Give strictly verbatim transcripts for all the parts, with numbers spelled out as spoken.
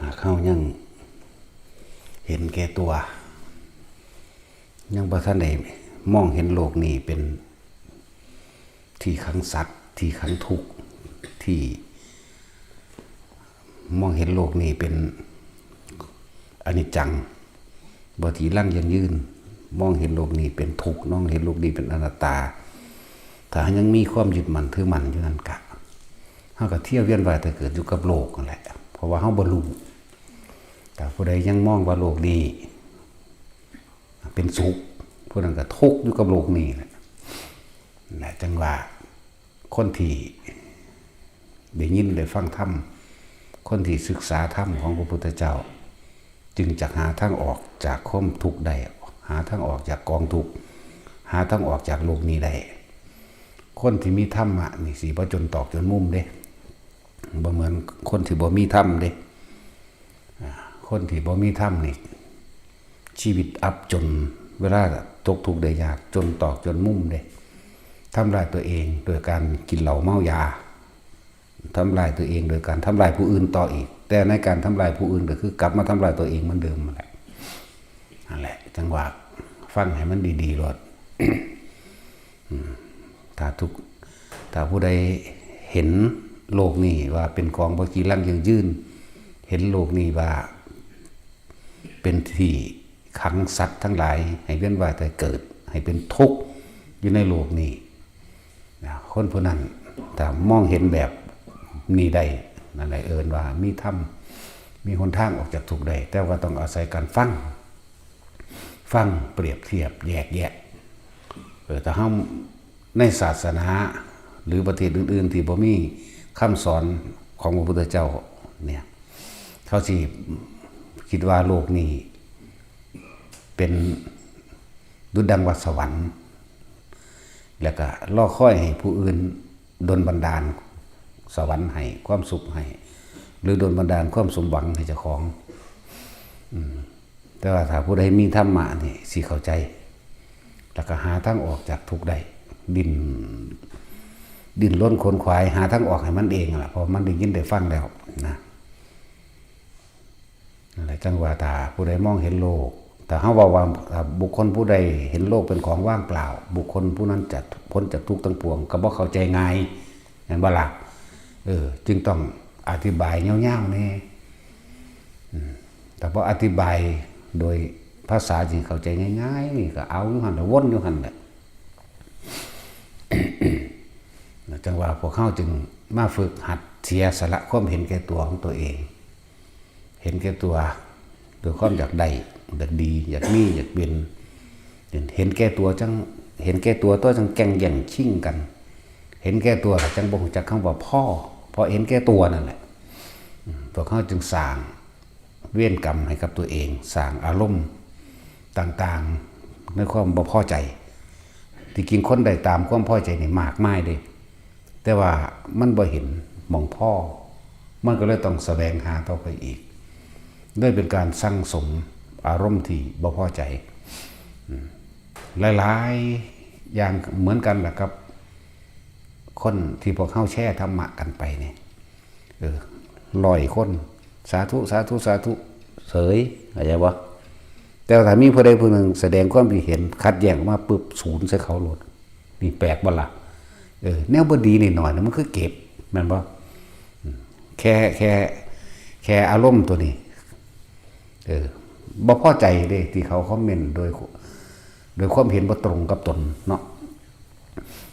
หากเฮายังเห็นแก่ตัว ยังบ่ทันได้มองเห็นโลกนี้เป็นที่ขังสัตว์ ที่ขังทุกข์ ที่มองเห็นโลกนี้เป็นอนิจจัง บ่จีรังยั่งยืน มองเห็นโลกนี้เป็นทุกข์ มองเห็นโลกนี้เป็นอนัตตา ถ้ายังมีความยึดมั่นถือมั่นอยู่นั่นกะ เฮาก็เที่ยวเวียนว่ายตายเกิดอยู่กับโลกนั่นแหละ เพราะว่าเฮาบ่รู้ แต่ผู้ใดยังมองว่าโลกนี้เป็นสุข ผู้นั้นก็ทุกข์อยู่กับโลกนี้แหละ นั่นแหละจั่งว่าคนที่ได้ยินได้ฟังธรรม คนที่ศึกษาธรรมของพระพุทธเจ้า จึงจะหาทางออกจากความทุกข์ได้ หาทางออกจากกองทุกข์ หาทางออกจากโลกนี้ได้ คนที่มีธรรมะนี่สิบ่จนตอกจนมุมเด้ บ่เหมือนคนที่บ่มีธรรมเด้ อ่า คนที่บ่มีธรรมนี่ ชีวิตอับจน เวลาตกทุกข์ได้ยาก จนตอกจนมุมเด้ ทำลายตัวเองโดยการกินเหล้าเมายา ทำลายตัวเองโดยการทำลายผู้อื่นต่ออีก แต่ในการทำลายผู้อื่นก็คือกลับมาทำลายตัวเองเหมือนเดิมนั่นแหละ นั่นแหละ จั่งว่าฟังให้มันดีๆโลด อืม ถ้าทุก ถ้าผู้ใดเห็นโลกนี้ว่าเป็นของบ่จีรังยั่งยืน เห็นโลกนี้ว่าเป็นที่ขังสัตว์ทั้งหลาย ให้เวียนว่ายตายเกิด ให้เป็นทุกข์อยู่ในโลกนี้นะ คนผู้นั้นถ้ามองเห็นแบบนี้ได้ นั่นแหละเอิ้นว่ามีธรรม มีหนทางออกจากทุกข์ได้ แต่ว่าต้องอาศัยการฟัง ฟัง เปรียบเทียบ แยกแยะ เออ ถ้าเฮาในศาสนา หรือประเทศอื่นๆที่บ่มีคำสอนของพระพุทธเจ้าเนี่ย เขาสิคิดว่าโลกนี้เป็นดุจดังว่าสวรรค์ แล้วก็รอคอยให้ผู้อื่นดลบันดาลสวรรค์ให้ ความสุขให้ หรือดลบันดาลความสมหวังให้เจ้าของ อืม แต่ว่าถ้าผู้ใดมีธรรมะนี่สิเข้าใจ แล้วก็หาทางออกจากทุกข์ได้ ดิ้น ดิ้นรนขนขวายหาทางออกให้มันเองล่ะ เพราะมันได้ยินได้ฟังแล้วนะ นั่นแหละจั่งว่าถ้าผู้ใดมองเห็นโลก ถ้าเฮาเว้าว่า ถ้าบุคคลผู้ใดเห็นโลกเป็นของว่างเปล่า บุคคลผู้นั้นจะพ้นจากทุกข์ทั้งปวง ก็บ่เข้าใจง่าย แม่นบ่ล่ะ เออ จึงต้องอธิบายยาวๆแน่ อืม แต่พออธิบายโดยภาษาที่เข้าใจง่ายๆนี่ก็เอาอยู่หั่นแหละ วนอยู่หั่นแหละ จั่งว่าพวกเฮาจึงมาฝึกหัดเสียสละความเห็นแก่ตัวของตัวเอง เห็นแก่ตัว โดยความอยากได้ อยากดี อยากมี อยากเป็น เห็นแก่ตัวจั่ง เห็นแก่ตัวตัวจั่งแก่งแย่งชิงกัน เห็นแก่ตัวจั่งบ่รู้จักคำว่าพอ เพราะเห็นแก่ตัวนั่นแหละ อืม พวกเฮาจึงสร้างเวรกรรมให้กับตัวเอง สร้างอารมณ์ต่างๆ ในความบ่พอใจ ที่จริงคนได้ตามความพอใจนี่มากมายเด้ แต่ว่ามันบ่เห็นหม่องพอ มันก็เลยต้องแสวงหาต่อไปอีก เลยเป็นการสั่งสมอารมณ์ที่บ่พอใจ อืม หลายๆอย่างเหมือนกันแหละครับ คนที่พวกเฮาแชร์ธรรมะกันไปเนี่ย เออ ร้อยคน สาธุ สาธุ สาธุ เสย เข้าใจบ่ แต่ว่าถ้ามีผู้ใดผู้หนึ่งแสดงความคิดเห็นขัดแย้งออกมาปุ๊บ ศูนย์ใส่เขาโลด นี่แปลกบ่ล่ะ เออ แนวบ่ดีนิดหน่อยนะมันคือเก็บ แม่นบ่ อืม แค่ แค่ แค่อารมณ์ตัวนี้ เออ บ่พอใจเด้ ที่เขาคอมเมนต์โดย โดยความเห็นบ่ตรงกับตนเนาะ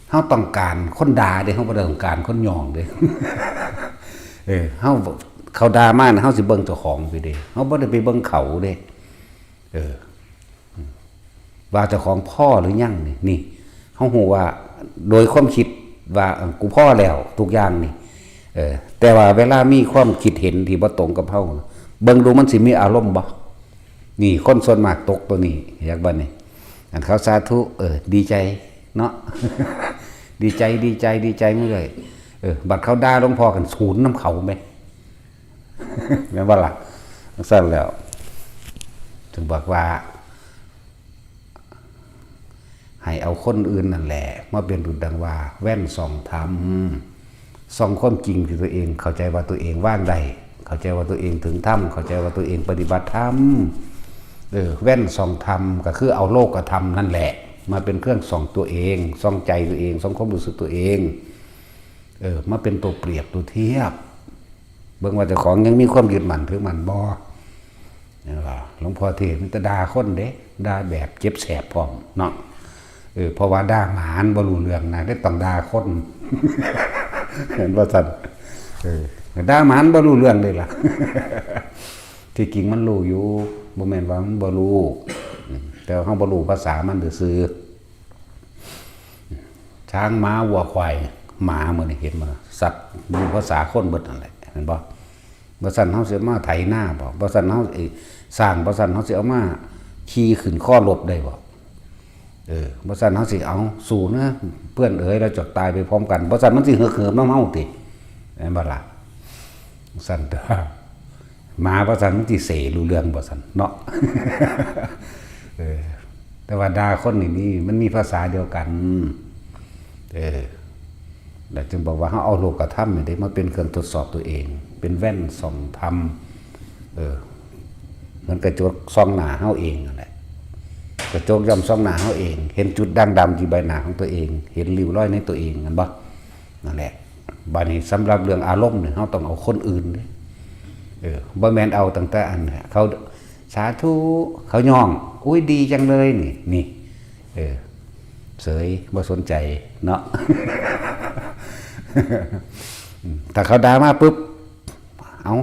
เฮาต้องการคนด่าเด้ เฮาบ่ได้ต้องการคนยองเด้ เออ เฮา เขาด่ามาน่ะ เฮาสิเบิ่งเจ้าของไปเด้ เฮาบ่ได้ไปเบิ่งเขาเด้ เออ ว่าเจ้าของพอหรือยังนี่ นี่ เฮาฮู้ว่าโดยความคิดว่า เออ กูพอแล้วทุกอย่างนี่ เออ แต่ว่าเวลามีความคิดเห็นที่บ่ตรงกับเฮา เบิ่งดูมันสิมีอารมณ์บ่ นี่คนส่วนมากตกตัวนี้ อยากบัดนี้ อันเขาสาธุ เออ ดีใจเนาะ ดีใจ ดีใจ ดีใจมาเลย เออ บัดเขาด่าหลวงพ่อกัน ศูนย์นำเขาแหม แม่นบ่ล่ะ จั่งซั้นแล้ว ถึงบอกว่า ให้เอาคนอื่นนั่นแหละ มาเป็นดุจดังว่าแว่นส่องธรรม ส่องความจริงที่ตัวเองเข้าใจว่าตัวเองวางได้ เข้าใจว่าตัวเองถึงธรรม เข้าใจว่าตัวเองปฏิบัติธรรม เออ แว่นส่องธรรมก็คือเอาโลกธรรมนั่นแหละ มาเป็นเครื่องส่องตัวเอง ส่องใจตัวเอง ส่องความรู้สึกตัวเอง เออ มาเป็นตัวเปรียบตัวเทียบ เบิ่งว่าเจ้าของยังมีความยึดมั่นถือมั่นบ่ นั่นล่ะ หลวงพ่อเทศน์มันจะด่าคนเด้ ด่าแบบเจ็บแสบพร้อมเนาะ เออ เพราะว่าด่าหมามันบ่รู้เรื่องนะ ได้ต้องด่าคน เห็นบ่ซั่น เออ ด่าหมามันบ่รู้เรื่องเลยล่ะ ที่จริงมันรู้อยู่ บ่แม่นว่ามันบ่รู้ อืม แต่ว่าเราบ่รู้ภาษามันซื่อๆ ช้างม้าวัวควายหมามื้อนี้เห็นบ่ สัตว์รู้ภาษาคนเบิดนั่นแหละ เห็นบ่ บ่ซั่นเฮาสิเอามาไถนาบ่ บ่ซั่นเฮา เอ้ย ช้าง บ่ซั่นเฮาสิเอามาขี่ขึ้นคอรบได้บ่ เออ บ่ซั่นเฮาสิเอาสู้นะ เพื่อนเอ๋ย เราจะตายไปพร้อมกัน บ่ซั่นมันสิเหิกเหิมนำเฮาติ แม่นบ่ล่ะ ซั่นตัว หมาบ่ซั่นมันสิเสรู้เรื่องบ่ซั่นเนาะ เออ แต่ว่าด่าคนนี่มี มันมีภาษาเดียวกัน เออ แล้วจึงบอกว่าเราเอาโลกธรรมนี่เด้มาเป็นเครื่องทดสอบตัวเอง เป็นแว่นส่องธรรม เออ เหมือนกระจกส่องหน้าเราเองนั่นแหละ กระจกย่อมส่องหน้าเราเอง เห็นจุดด่างดำที่ใบหน้าของตัวเอง เห็นริ้วรอยในตัวเอง แม่นบ่ นั่นแหละ บัดนี้สำหรับเรื่องอารมณ์นี่ เราต้องเอาคนอื่นเด้ เออ บ่แม่นเอาตั้งแต่อันเขา สาธุ เขาย่อง อุ๊ย ดีจังเลยนี่ นี่ เออ เสย บ่สนใจเนาะ อืม ถ้าเขาด่ามาปุ๊บ เอ้า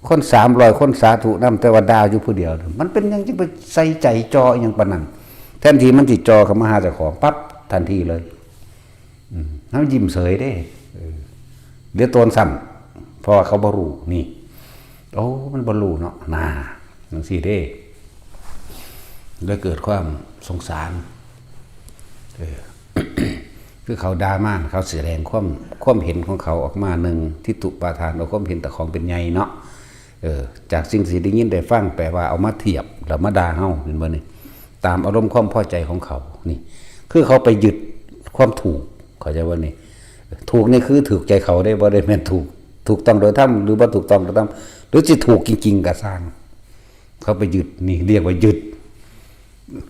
คนสามร้อยคนสาธุนำ แต่ว่าด่าอยู่ผู้เดียว มันเป็นหยังจึงไปใส่ใจจ่ออิหยังปานนั้น แทนที่มันสิจ่อเข้ามาหาเจ้าของปั๊บ ทันทีเลย อืม เฮายิ้มเสยเด้ เออ เดี๋ยวโตนซ้ำ เพราะว่าเขาบ่รู้ นี่ โอ้ มันบ่รู้เนาะ น่า จั่งซี้เด้ เลยเกิดความสงสาร เออ คือเขาด่ามา เขาแสดงความ ความเห็นของเขาออกมา หนึ่ง ทิฏฐุปาทาน เอาความเห็นแต่ของเป็นใหญ่เนาะ เออ จากสิ่งที่ได้ยินได้ฟัง แปลว่าเอามาเทียบ แล้วมาด่าเฮา เห็นบ่นี่ ตามอารมณ์ความพอใจของเขา นี่ คือเขาไปยึดความถูก เข้าใจบ่นี่ ถูกนี่คือถูกใจเขาเด้ บ่ได้แม่นถูก ถูกต้องโดยธรรม หรือบ่ถูกต้องโดยธรรม หรือสิถูกจริงๆ ก็ซ่าง เขาไปยึด นี่เรียกว่ายึด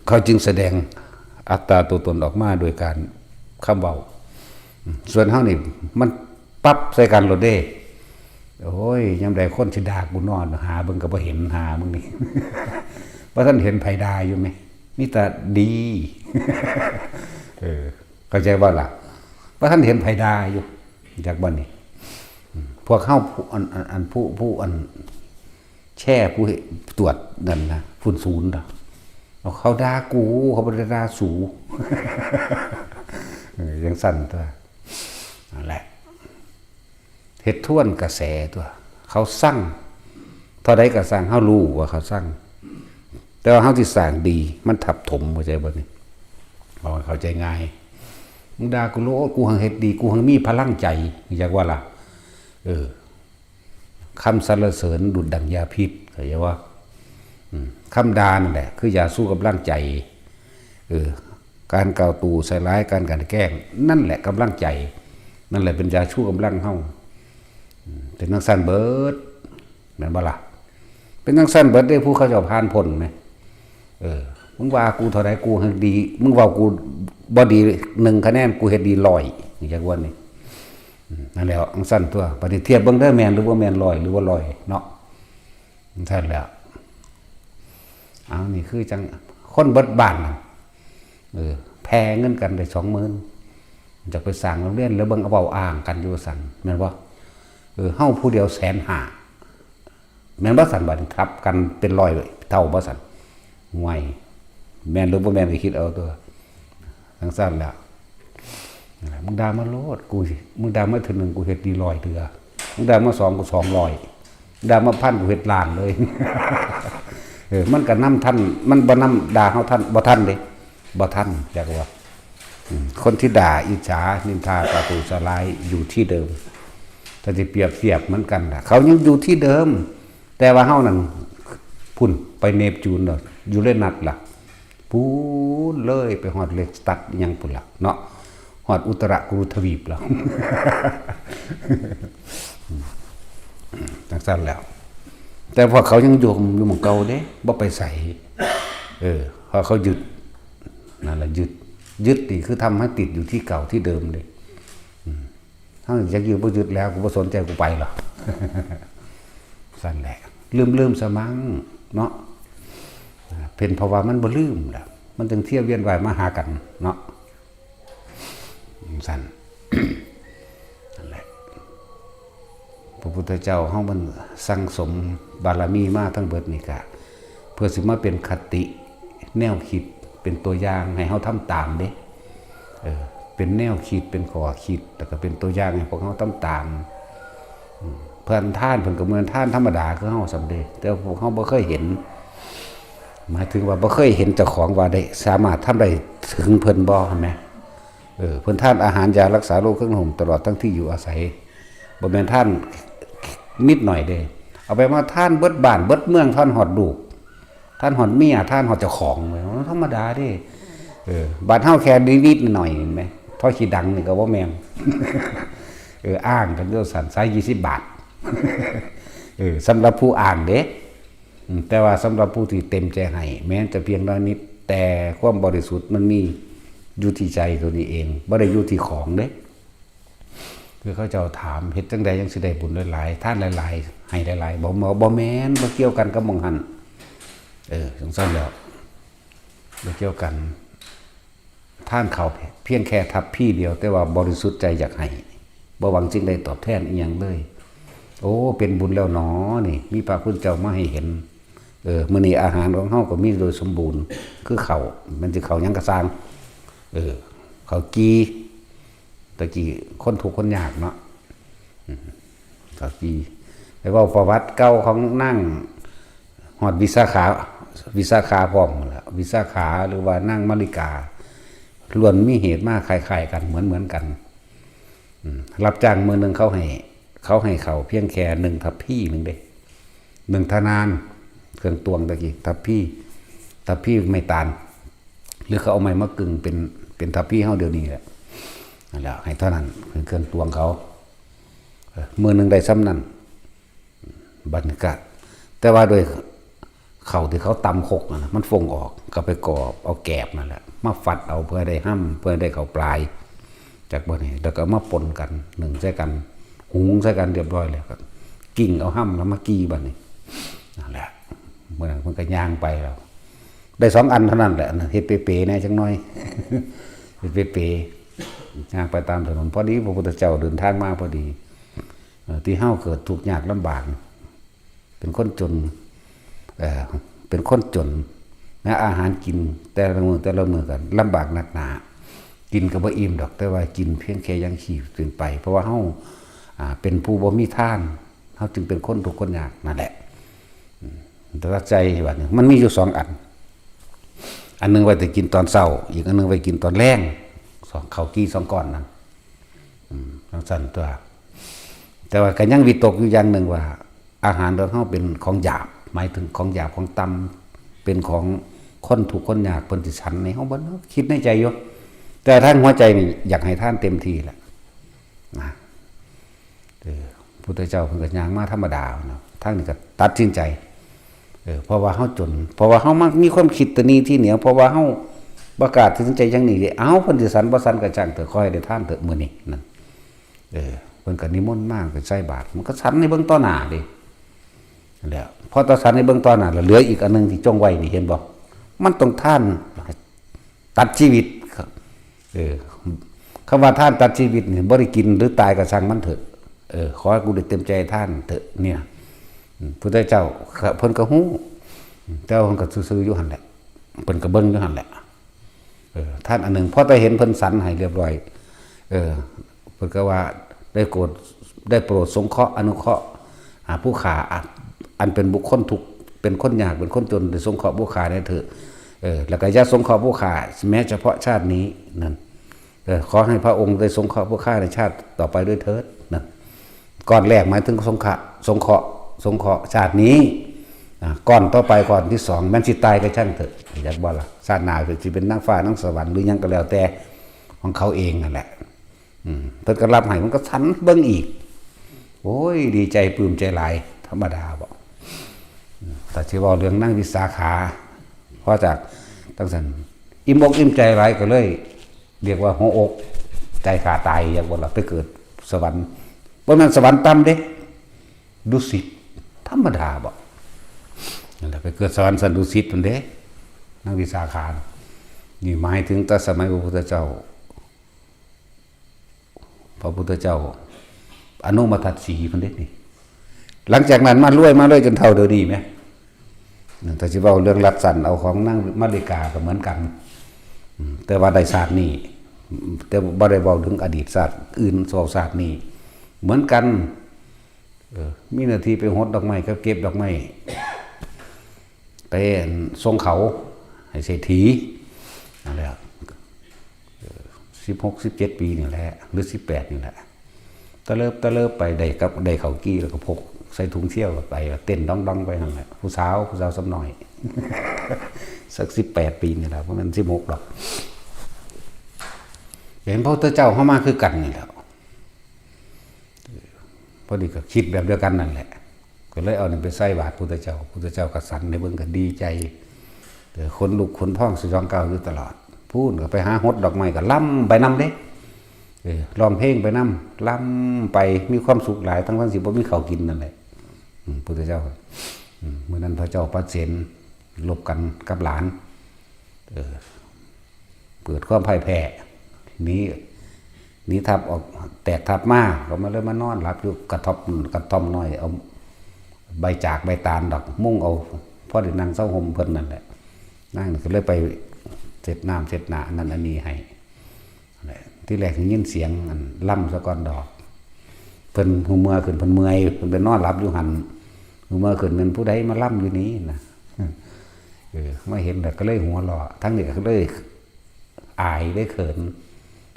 เขาจึงแสดงอัตตาตัวตนออกมาโดยการคำเว้า ส่วนเฮานี่ มันปั๊บใส่กันโลดเด้ โอ้ย ยามใดคนสิด่ากูนอน หาเบิ่งก็บ่เห็น หามึงนี่ บ่ทันเห็นไผด่าอยู่แหม มีแต่ดี เออ เข้าใจบ่ล่ะ บ่ทันเห็นไผด่าอยู่ จักบ่นี่ อืม พวกเฮาผู้อัน อัน อันผู้ ผู้อัน แช่ผู้ตรวจนั่นนะ ฝุ่นศูนย์น่ะ เอาเขาด่ากู เขาบ่ได้ด่าสู เออ จั่งซั่นตัว นั่นแหละ เฮ็ดทวนกระแสตัว เขาซัง เท่าใดก็ซัง เฮารู้ว่าเขาซัง แต่ว่าเฮาสิสร้างดี มันทับถม เข้าใจบ่นี่ เอาให้เข้าใจง่าย มึงด่ากูโลด กูหังเฮ็ดดี กูหังมีพลังใจ อยากว่าล่ะ เออ คำสรรเสริญดุจดั่งยาพิษ เข้าใจบ่ อืม คำด่านั่นแหละ คือยาชูกำลังใจ เออ การกล่าวตู่ใส่ร้าย การกลั่นแกล้ง นั่นแหละกำลังใจ นั่นแหละเป็นยาชูกำลังเฮา อืม เป็นจั่งซั่นเบิด แม่นบ่ล่ะ เป็นจั่งซั่นเบิดเด้ ผู้เขาเจ้าผ่านพ้นแหม เออ มึงว่ากูเท่าใด กูหังดี มึงเว้ากูบ่ดีหนึ่งคะแนน กูเฮ็ดดีร้อย จักว่านี่ อืม นั่นแหละ จั่งซั่นตัว บัดนี้เทียบเบิ่งเด้อ แม่นหรือบ่แม่น ร้อยหรือบ่ร้อยเนาะ จั่งซั่นแหละ เอา นี่คือจั่งคนเบิดบ้านน่ะ เออ แผ่เงินกันได้สองหมื่น จะไปสร้างโรงเรียน แล้วเบิ่งเอาเว้าอ้างกันอยู่ว่าซั่น แม่นบ่ เออ เฮาผู้เดียวแสนห้า แม่นบ่ซั่น บัดนี้ทับกันเป็นร้อยเท่าบ่ซั่น ห่วย แม่นหรือบ่แม่นก็คิดเอาตัว จั่งซั่นแหละ มึงด่ามาโลด กูสิ มึงด่ามาเทื่อหนึ่ง กูเฮ็ดดีร้อยเทื่อ มึงด่ามาสอง กูสองร้อย ด่ามาพัน กูเฮ็ดล้านเลย เออ มันก็นำทัน มันบ่นำด่าเฮาทัน บ่ทันเด้ บ่ทัน อยากว่า อืม คนที่ด่าอิจฉานินทาประทุษร้ายอยู่ที่เดิม ถ้าสิเปรียบเทียบเหมือนกันล่ะ เขายังอยู่ที่เดิม แต่ว่าเฮานั่น พุ้นไปเนปจูนแล้ว ยูเรนัสล่ะ พุ้นเลยไปฮอดเลสตัสอิหยังพุ้นล่ะเนาะ ฮอดอุตรกุรุทวีปแล้ว จั่ ซั่นแล้ว แต่พวกเขายังอยู่ อยู่หม่องเก่าเด้ บ่ไปไส เออ เพราะเขายึด นั่นแหละ ยึด ยึดนี่คือทำให้ติดอยู่ที่เก่าที่เดิมเลย อืม ถ้าอยากอยู่บ่ยึดแล้ว กูบ่สนใจ กูไปหรอก ซั่นแหละ ลืมๆ ซะมั้งเนาะ เพิ่นเพราะว่ามันบ่ลืมล่ะ มันจึงเที่ยวเวียนว่ายมาหากันเนาะ ซั่น นั่นแหละ พระพุทธเจ้าเฮามันสั่งสมบารมีมาทั้งเบิดนี่กะ เพื่อสิมาเป็นคติแนวคิด เป็นตัวอย่างให้เฮาทำตามเด้ เออ เป็นแนวคิด เป็นข้อคิด แล้วก็เป็นตัวอย่างให้พวกเฮาทำตาม อืม เพิ่นทาน เพิ่นก็เหมือนทานธรรมดาคือเฮาส่ำเด้ แต่พวกเฮาบ่เคยเห็น หมายถึงว่าบ่เคยเห็นเจ้าของว่าได้สามารถทำได้ถึงเพิ่นบ่ หั้นแหม เออ เพิ่นทานอาหาร ยารักษาโรค เครื่องนุ่งห่ม ตลอดทั้งที่อยู่อาศัย บ่แม่นทานนิดหน่อยเด้ เอาไปมาทานเบิดบ้านเบิดเมือง ทานฮอดลูก ทานฮอดเมีย ทานฮอดเจ้าของ ธรรมดาเด้ เออ บาดเฮาแค่นิดๆหน่อยๆ เห็นไหม ท่อขี้ดังนี่ก็บ่แม่น เออ อ้างกันอยู่ซั่น ใช้ยี่สิบบาท เออ สำหรับผู้อ้างเด้ อืม แต่ว่าสำหรับผู้ที่เต็มใจให้ แม้จะเพียงน้อยนิด แต่ความบริสุทธิ์มันมีอยู่ที่ใจตัวนี้เอง บ่ได้อยู่ที่ของเด้ คือเขาเจ้าถาม เฮ็ดจั่งใดจั่งสิได้บุญหลายๆ ทานหลายๆ ให้หลายๆ บ่ บ่ บ่แม่น บ่เกี่ยวกันกับหม่องหั่น เออ จั่งซั่นแล้ว บ่เกี่ยวกัน ทานข้าวเพียงแค่ทัพพีเดียว แต่ว่าบริสุทธิ์ใจอยากให้ บ่หวังสิ่งใดตอบแทนอิหยังเลย โอ้ เป็นบุญแล้วหนอนี่ มีพระคุณเจ้ามาให้เห็น เออ มื้อนี้อาหารของเฮาก็มีโดยสมบูรณ์ คือข้าว มันสิข้าวหยังก็ซ่าง เออ ข้าวจี่ ตะกี้คนทุกข์คนยากเนาะ อืม ข้าวจี่ ไปเว้าประวัติเก่าของนาง ฮอดวิสาขา วิสาขาพร้อมนั่นแหละ วิสาขาหรือว่านางมาริกา ล้วนมีเหตุมาคล้ายๆกัน เหมือนๆกัน อืม รับจ้างมื้อหนึ่งเขาให้ เขาให้ข้าวเพียงแค่หนึ่งทัพพีหนึ่งเด้ หนึ่งทนาน เครื่องตวงตะกี้ ทัพพี ทัพพีไม้ตาล หรือเขาเอาไม้มากึ่งเป็น เป็นทัพพีเฮาเดี๋ยวนี้แหละ นั่นแหละ ให้เท่านั้น เป็นเครื่องตวงเขา เออ มื้อหนึ่งได้ส่ำนั้น บัดนี้ก็ แต่ว่าโดยข้าวที่เขาตำครกนั่นน่ะ มันฟงออก ก็ไปกอบเอาแกบนั่นแหละ มาฟัดเอาเพื่อได้ห้ำ เพื่อได้ข้าวปลาย จากบ่อนี้ แล้วก็เอามาปนกัน นึ่งใส่กัน หุงใส่กันเรียบร้อยแล้ว ก็กิ่งเอาห้ำแล้วมากี่บัดนี้ นั่นแหละ มื้อนั้นเพิ่นก็ย่างไปแล้ว ได้สองอันเท่านั้นแหละ อันนั้นเฮ็ดเป๋ๆแหน่จักหน่อย เฮ็ดเป๋ๆ ย่างไปตามถนน พอดีพระพุทธเจ้าเดินทางมาพอดี เอ่อ ที่เฮาเกิดทุกข์ยากลำบาก เป็นคนจน เอ่อ เป็นคนจนนะ อาหารกินแต่ละมื้อแต่ละมื้อก็ลำบากหนักหนา กินก็บ่อิ่มดอก แต่ว่ากินเพียงแค่ยังชีพเป็นไป เพราะว่าเฮา อ่า เป็นผู้บ่มีทาน เฮาจึงเป็นคนทุกข์คนยากนั่นแหละ อืม แต่ว่าใจบัดนี้มันมีอยู่สองอัน อันหนึ่งไว้แต่กินตอนเช้า อีกอันหนึ่งไว้กินตอนแลง สอง ข้าวจี่สองก้อนนั่น อืม จั่งซั่นตัว แต่ว่าก็ยังวิตกอยู่อย่างหนึ่งว่า อาหารของเฮาเป็นของหยาบ หมายถึงของหยาบของต่ำ เป็นของคนทุกข์คนยาก เพิ่นสิฉันให้เฮาบ่เนาะ คิดในใจอยู่ แต่ทางหัวใจนี่อยากให้ทานเต็มที่แหละ นะ เออ พุทธเจ้าเพิ่นก็ย่างมาธรรมดาเนาะ ทางนี้ก็ตัดสินใจ เออ เพราะว่าเฮาจน เพราะว่าเฮามักมีความคิดตะหนี่ทีเหนียว เพราะว่าเฮาประกาศตัดสินใจอย่างนี้เด้ เอ้า เพิ่นสิฉันบ่ฉันก็ช่างเถอะ ขอให้ได้ทานเถอะมื้อนี้นั่น เออ เพิ่นก็นิมนต์มาก็ใส่บาตร มันก็ฉันให้เบิ่งต่อหน้าเด้ นั่นแหละ พอตาฉันให้เบิ่งต่อหน้าแล้ว เหลืออีกอันหนึ่งที่จงไว้นี่ เห็นบ่ มันต้องทานตัดชีวิตครับ เออ คำว่าทานตัดชีวิตนี่ บ่ได้กินหรือตายก็ช่างมันเถอะ เออ ขอให้กูได้เต็มใจทานเถอะเนี่ย อืม พุทธเจ้า เพิ่นก็ฮู้ แต่ว่าเพิ่นก็ซื่อๆอยู่หั่นแหละ เพิ่นก็เบิ่งอยู่หั่นแหละ เออ ทานอันหนึ่ง พอแต่เห็นเพิ่นฉันให้เรียบร้อย เออ เพิ่นก็ว่า ได้โกรธ ได้โปรดสงเคราะห์อนุเคราะห์ อ่า ผู้ข้า อ่ะ อันเป็นบุคคลทุกข์ เป็นคนยาก เป็นคนจน ได้สงเคราะห์ผู้ข้าแหน่เถอะ เออ แล้วก็อย่าสงเคราะห์ผู้ข้า แม้เฉพาะชาตินี้นั่น เออ ขอให้พระองค์ได้สงเคราะห์ผู้ข้าในชาติต่อไปด้วยเถิดนั่น ก้อนแรกหมายถึงสงเคราะห์ สงเคราะห์ สงเคราะห์ชาตินี้ อ่า ก้อนต่อไป ก้อนที่สอง แม้นสิตายก็ช่างเถอะ อยากบ่ล่ะ ชาติหน้าสิเป็นนางฟ้านางสวรรค์หรือหยังก็แล้วแต่ ของเขาเองนั่นแหละ อืม เพิ่นก็รับให้ มันก็ฉันเบิ่งอีก โอ้ย ดีใจปลื้มใจหลาย ธรรมดาบ่ อืม แต่ที่เว้าเรื่องนางวิสาขา เพราะจากตั้งสันอิ่มอกอิ่มใจหลายก็เลย เรียกว่าหัวอกใจขาดตาย อยากบ่ล่ะ ไปเกิดสวรรค์ บ่แม่นสวรรค์ต่ำเด้ ดุสิต ธรรมดาบ่ นั่นแหละ ไปเกิดสวรรค์สันดุสิตนั่นเด้ นางวิสาขา นี่หมายถึงแต่สมัยพระพุทธเจ้า พระพุทธเจ้า อนุมทัศสีเพิ่นเด้นี่ หลังจากนั้นมารวย มารวยจนเฒ่าเดี๋ยวนี้แหม ถ้าสิเว้าเรื่องลัดสันเอาของนางมาริกาก็เหมือนกัน อืม แต่ว่าได้ชาตินี้ แต่บ่ได้เว้าถึงอดีตชาติอื่น เว้าชาตินี้ เหมือนกัน เออ มีหน้าที่ไปหดดอกไม้กับเก็บดอกไม้ ไปส่งเขาให้เศรษฐี นั่นแหละ เออ สิบหก สิบเจ็ด ปีนี่แหละ หรือ สิบแปด นี่แหละ ตะเลิบตะเลิบไป ได้กับ ได้เขาวกี้แล้วก็พกใส่ถุงเที่ยวไป เต้นดองๆไปหั่นแหละ ผู้สาว ผู้สาวซ้ำน้อย สัก สิบแปด ปีนี่แหละ บ่แม่น สิบหก ดอก เห็นพระพุทธเจ้าเฮามาคือกันนี่แหละ พอดีก็คิดแบบเดียวกันนั่นแหละ ก็เลยเอานี่ไปใส่บาตรพุทธเจ้า พุทธเจ้าก็สันให้เบิ่งก็ดีใจ เออ ขนลุกขนพองสยองกล้าวอยู่ตลอด พู้นก็ไปหาหดดอกไม้ก็ลำไปนำเด้ เออ ร้องเพลงไปนำ ลำไป มีความสุขหลาย ทั้งๆที่บ่มีข้าวกินนั่นแหละ อืม พุทธเจ้า อืม มื้อนั้นพระเจ้าปเสนรบกันกับหลาน เออ เกิดความพ่ายแพ้ หนี หนีทัพออก แตกทัพมา ก็มาเลยมานอนหลับอยู่กระท่อม กระท่อมน้อย เอาใบจากใบตาลดอก มุงเอา พอได้นั่งเซาห่มเพิ่นนั่นแหละ นางก็เลยไปเช็ดน้ำเช็ดหน้าอันนั้นอันนี้ให้ นั่นแหละ ที่แรกได้ยินเสียงอันลำซะก่อนดอก เพิ่นหูเมื่อขึ้น เพิ่นเมื่อย เพิ่นไปนอนหลับอยู่หั่น หูเมื่อขึ้น แม่นผู้ใดมาลำอยู่นี่นะ เออ มาเห็นแล้วก็เลยหัวเราะ ทั้งนี้ก็เลยอายเลยเขิน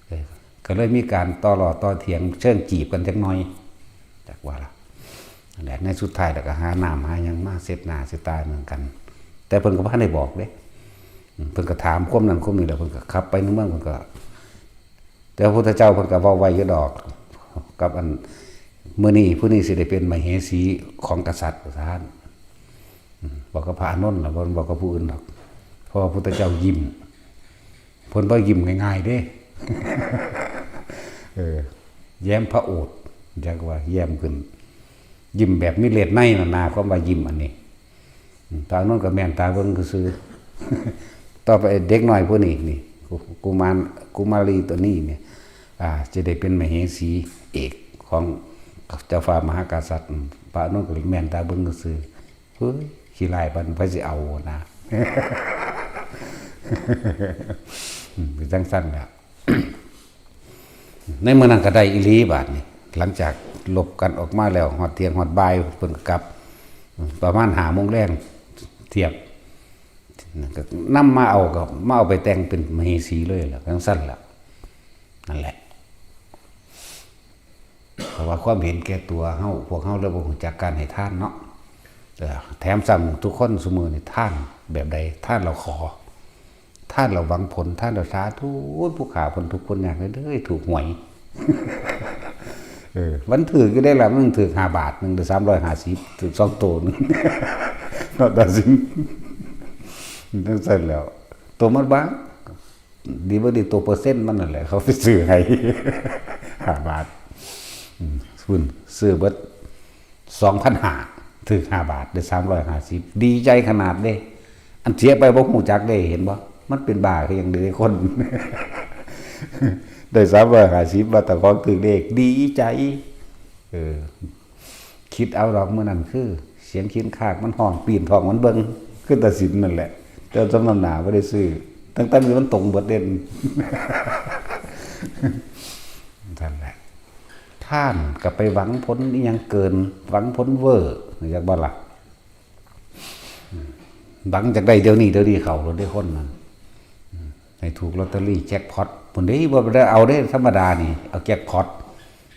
เออ ก็เลยมีการต่อล้อต่อเถียงเชิงจีบกันจักหน่อย จักว่าล่ะ นั่นแหละ ในสุดท้ายแล้วก็หาน้ำหาหยังมาเช็ดหน้าเช็ดตาเหมือนกัน แต่เพิ่นก็บ่ทันได้บอกเด้ อืม เพิ่นก็ถามความนั้นความนี้แล้ว เพิ่นก็ขับไปในเมือง เพิ่นก็ แต่พระพุทธเจ้าเพิ่นก็เว้าไว้อยู่ดอก กับอัน มื้อนี้ผู้นี้สิได้เป็นมเหสีของกษัตริย์ ว่าซั่น อืม บอกกับพระอานนท์ล่ะ บ่บอกกับผู้อื่นดอก เพราะว่าพระพุทธเจ้ายิ้ม เพิ่นบ่ยิ้มง่ายๆเด้ เออ แย้มพระโอษฐ์ จักว่าแย้มขึ้น ยิ้มแบบมีเลือดในนั่นนะ ความว่ายิ้มอันนี้ อืม พระอานนท์ก็แม่นตาเบิ่งซื่อๆ ต่อไปเด็กน้อยผู้นี้นี่ กุ กุมาร กุมารีตัวนี้เนี่ย อ่า จะได้เป็นมเหสีเอกของเจ้าฟ้ามหากษัตริย์ อืม พระอานนท์ก็แม่นตาเบิ่งซื่อ เฮ้ย ขี้ร้ายปานไผสิเอานะ อืม เป็นจังซั่นแหละ ในมื้อนั้นก็ได้อีหลีบาดนี้ หลังจากลบกันออกมาแล้ว ฮอดเที่ยงฮอดบ่ายเพิ่นก็กลับ อืม ประมาณห้าโมงแลงเทียบ นั่นก็นำมาเอา ก็มาเอาไปแต่งเป็นมเหสีเลยล่ะ จังซั่นล่ะ นั่นแหละ เพราะว่าความเห็นแก่ตัวเฮา พวกเฮาเลยบ่รู้จักการให้ทานเนาะ เออ แถมซ้ำทุกคนซุมื้อนี่ทานแบบใด ทานแล้วขอ ทานแล้วหวังผล ทานแล้วสาธุ ผู้ข้าพ้นทุกข์พ้นยากเด้อ ถูกหวย เออ มันถูกอยู่ได้ล่ะ มันถูกห้าบาทหนึ่ง ได้สามร้อยห้าสิบ ถูกสองโตหนึ่ง เนาะ ตัดสิน จังซั่นแล้ว ตัวมันบาง ดีบ่ดีตัวเปอร์เซ็นต์มันนั่นแหละ เขาไปซื้อให้ ห้าบาท อืม คุณซื้อเบิด สองพันห้า ถูกห้าบาท ได้สามร้อยห้าสิบ ดีใจขนาดเด้ อันเสียไปบ่ฮู้จักเด้ เห็นบ่ มันเป็นบ้าคือหยังเด้คน ได้สามร้อยห้าสิบ ว่าแต่ของถูกเลข ดีใจ เออ คิดเอาดอกมื้อนั้นคือ เสียงคินคากมันฮ้องปีนท้องมันเบิ่ง คือตาสินนั่นแหละ แต่สมน้ำหน้าบ่ได้ซื้อ ตั้งแต่มันตรงเบิดเด่น นั่นแหละ ทานก็ไปหวังผลอีหยังเกิน หวังผลเวอร์ รู้จักบ่ล่ะ หวังจักได้เดี๋ยวนี้ เดี๋ยวนี้เข้าโลดเด้คนนั้น ให้ถูกลอตเตอรี่แจ็คพอตพุ้นเด้ บ่ได้เอาเด้ ธรรมดานี่ เอาแจ็คพอต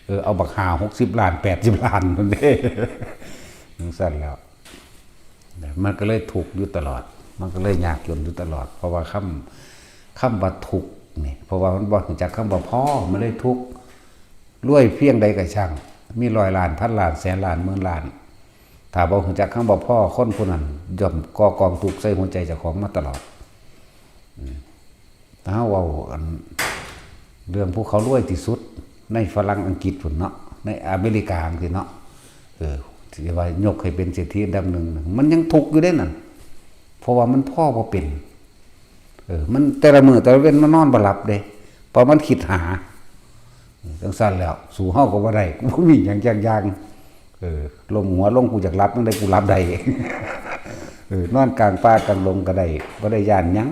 เออ เอาบักห้าหกสิบล้าน แปดสิบล้านพุ้นเด้ จังซั่นแล้ว มันก็เลยทุกข์อยู่ตลอด มันก็เลยยากจนอยู่ตลอด เพราะว่าคำ คำว่าทุกข์นี่ เพราะว่ามันบ่รู้จักคำว่าพอ มันเลยทุกข์ รวยเพียงใดก็ช่าง มีร้อยล้าน พันล้าน แสนล้าน หมื่นล้าน ถ้าบ่ฮู้จักคำว่าพอ คนผู้นั้นย่อมก่อกองทุกข์ใส่หัวใจเจ้าของมาตลอด อืม ถ้าเฮาเว้าอัน เรื่องผู้เขารวยที่สุดในฝรั่งอังกฤษพุ้นเนาะ ในอเมริกาจั่งซี้เนาะ เออ ที่ว่ายกให้เป็นเศรษฐีอันดับหนึ่งน่ะ มันยังทุกข์อยู่เด้นั่น เพราะว่ามันพอบ่เป็น เออ มันแต่ละมื้อแต่ละเว็นมันนอนบ่หลับเด้ เพราะมันคิดหา เออ จั่งซั้นแล้ว สู้เฮาก็บ่ได้ กูบ่มีหยังจักอย่าง เออ ล้มหัวลง กูอยากหลับจั่งใด กูหลับได้ เออ นอนกลางป่ากลางดงก็ได้ บ่ได้ย้านหยัง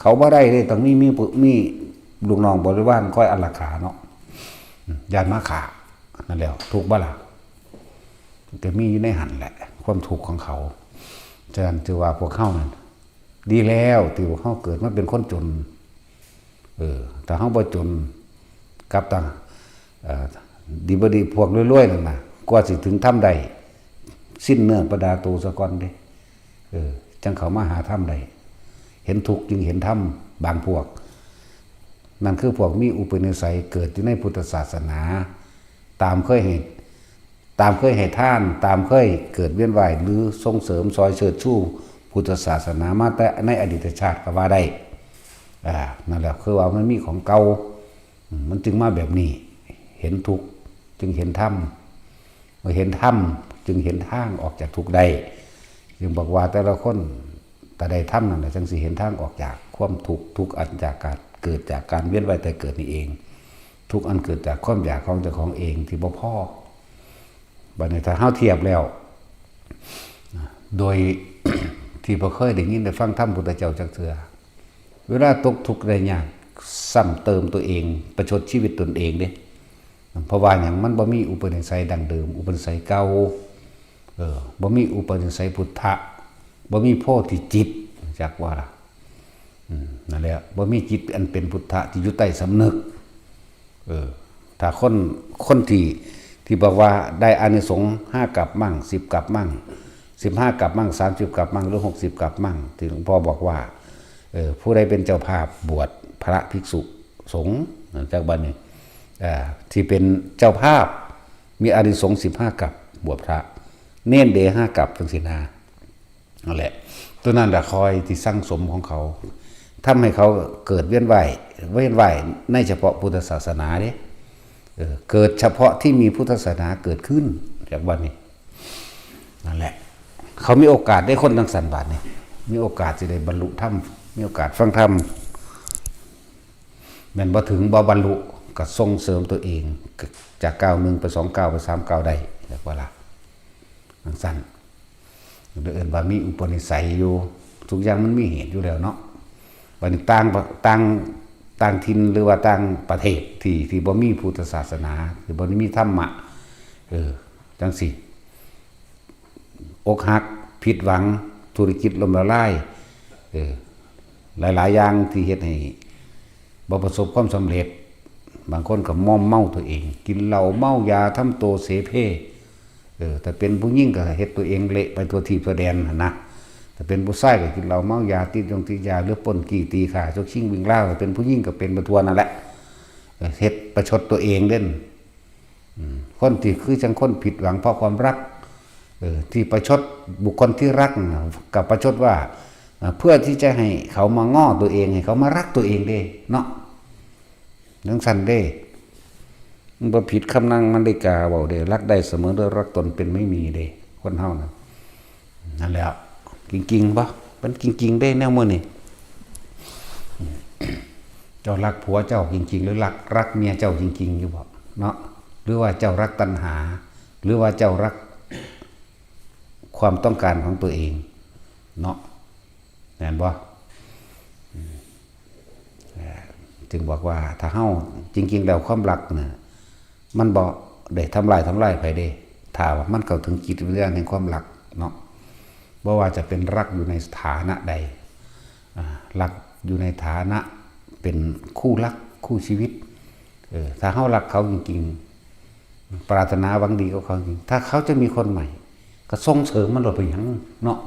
เขาบ่ได้เด้ ต้องมี มี มีลูกน้องบริวารคอยอารักขาเนาะ อืม ย้านมาฆ่า นั่นแหละ ทุกข์บ่ล่ะ ก็มีอยู่ในหั่นแหละ ความทุกข์ของเขา ฉะนั้นถือว่าพวกเฮานั่น ดีแล้วที่พวกเฮาเกิดมาเป็นคนจน เออ ถ้าเฮาบ่จน กลับต่าง เอ่อ ดีบ่ดี พวกรวยๆนั่นน่ะ กว่าสิถึงธรรมได้ สิ้นเนื้อประดาตัวซะก่อนเด้ เออ จั่งเข้ามาหาธรรมได้ เห็นทุกข์จึงเห็นธรรม บางพวก นั่นคือพวกมีอุปนิสัยเกิดอยู่ในพุทธศาสนา ตามเคยให้ ตามเคยให้ทาน ตามเคยเกิดเวียนว่าย หรือส่งเสริมซอยเชิดชูพุทธศาสนามาแต่ในอดีตชาติก็ว่าได้ อ่า นั่นแหละ คือว่ามันมีของเก่า อืม มันจึงมาแบบนี้ เห็นทุกข์จึงเห็นธรรม เมื่อเห็นธรรมจึงเห็นทางออกจากทุกข์ได้ จึงบอกว่าแต่ละคนถ้าได้ธรรมนั่นแหละ จั่งสิเห็นทางออกจากความทุกข์ ทุกข์อันจากการเกิดจากการเวียนว่ายตายเกิดนี่เอง ทุกข์อันเกิดจากความอยากของเจ้าของเองที่บ่พอ บัดนี้ถ้าเฮาเทียบแล้ว โดย ที่บ่เคยได้ยินได้ฟังธรรมพุทธเจ้าจักเทื่อ เวลาตกทุกข์ได้ยาก ซ้ำเติมตัวเอง ประชดชีวิตตนเองเด้ เพราะว่าหยัง มันบ่มีอุปนิสัยดั้งเดิม อุปนิสัยเก่า เออ บ่มีอุปนิสัยพุทธะ บ่มีโพธิจิต จักว่าล่ะ อืม นั่นแหละ บ่มีจิตอันเป็นพุทธะที่อยู่ใต้สำนึก เออ ถ้าคน คนที่ ที่บอกว่าได้อานิสงส์ห้ากัปมัง สิบกัปมัง สิบห้ากัปมัง สามสิบกัปมัง หรือหกสิบกัปมัง ที่หลวงพ่อบอกว่า เออ ผู้ใดเป็นเจ้าภาพบวชพระภิกษุสงฆ์ จากบัดนี้ เอ่อ ที่เป็นเจ้าภาพมีอานิสงส์สิบห้ากัป บวชพระ เณรเด้ห้ากัป จั่งซี้นะ นั่นแหละ ตัวนั้นแหละคอยที่สั่งสมของเขา ทำให้เขาเกิดเวียนว่าย เวียนว่ายในเฉพาะพุทธศาสนาเด้ เออ เกิดเฉพาะที่มีพุทธศาสนาเกิดขึ้น จากบัดนี้ นั่นแหละ เขามีโอกาสได้คนจั่งซั้นบัดนี้ มีโอกาสสิได้บรรลุธรรม มีโอกาสฟังธรรม แม่นบ่ถึง บ่บรรลุ ก็ส่งเสริมตัวเอง จากก้าวหนึ่งไปสองก้าว ไปสามก้าวได้ เรียกว่าล่ะ จั่งซั้น เอิ้นว่ามีอุปนิสัยอยู่ ทุกอย่างมันมีเหตุอยู่แล้วเนาะ บัดนี้ต่าง ต่าง ต่างถิ่นหรือว่าต่างประเทศที่ ที่บ่มีพุทธศาสนา ที่บ่มีธรรมะ เออ จั่งซี้ อกหัก ผิดหวัง ธุรกิจล้มละลาย เออ หลายๆอย่างที่เฮ็ดให้บ่ประสบความสำเร็จ บางคนก็มอมเมาตัวเอง กินเหล้าเมายาทำตัวเสเพ เออ ถ้าเป็นผู้หญิงก็เฮ็ดตัวเองเละไปทั่วทีปทั่วแดนหั้นนะ ถ้าเป็นผู้ชายก็กินเหล้าเมายา ติดยงติดยา หรือปล้นจี้ตีฆ่า ฉกชิงวิ่งราว ถ้าเป็นผู้หญิงก็เป็นไปทั่วนั่นแหละ เออ เฮ็ดประชดตัวเองเด่น อืม คนที่คือจั่งคนผิดหวังเพราะความรัก เออ ที่ประชดบุคคลที่รักน่ะ กับประชดว่า อ่า เพื่อที่จะให้เขามาง้อตัวเอง ให้เขามารักตัวเองเด้ เนาะ จั่งซั้นเด้ มันบ่ผิดคำนางมัลลิกาเว้าเด้ รักได้เสมอด้วยรักตนเป็นไม่มีเด้ คนเฮานะ นั่นแหละ จริงๆบ่ มันจริงๆเด้ แนวมื้อนี้ เจ้ารักผัวเจ้าจริงๆ หรือรัก รักเมียเจ้าจริงๆ อยู่บ่ เนาะ หรือว่าเจ้ารักตัณหา หรือว่าเจ้ารักความต้องการของตัวเอง เนาะ แม่นบ่ อืม เอ่อ จึงบอกว่าถ้าเฮา จริงๆแล้วความรักน่ะ มันบ่ได้ทำลาย ทำลายไผเด้ ถ้าว่ามันเข้าถึงจิตวิญญาณแห่งความรักเนาะ บ่ว่าจะเป็นรักอยู่ในฐานะใด อ่า รักอยู่ในฐานะเป็นคู่รัก คู่ชีวิต เออ ถ้าเฮารักเขาจริงๆ ปรารถนาหวังดีกับเขาจริง ถ้าเขาจะมีคนใหม่ ก็ส่งเสริมมันโลด เป็นหยังเนาะ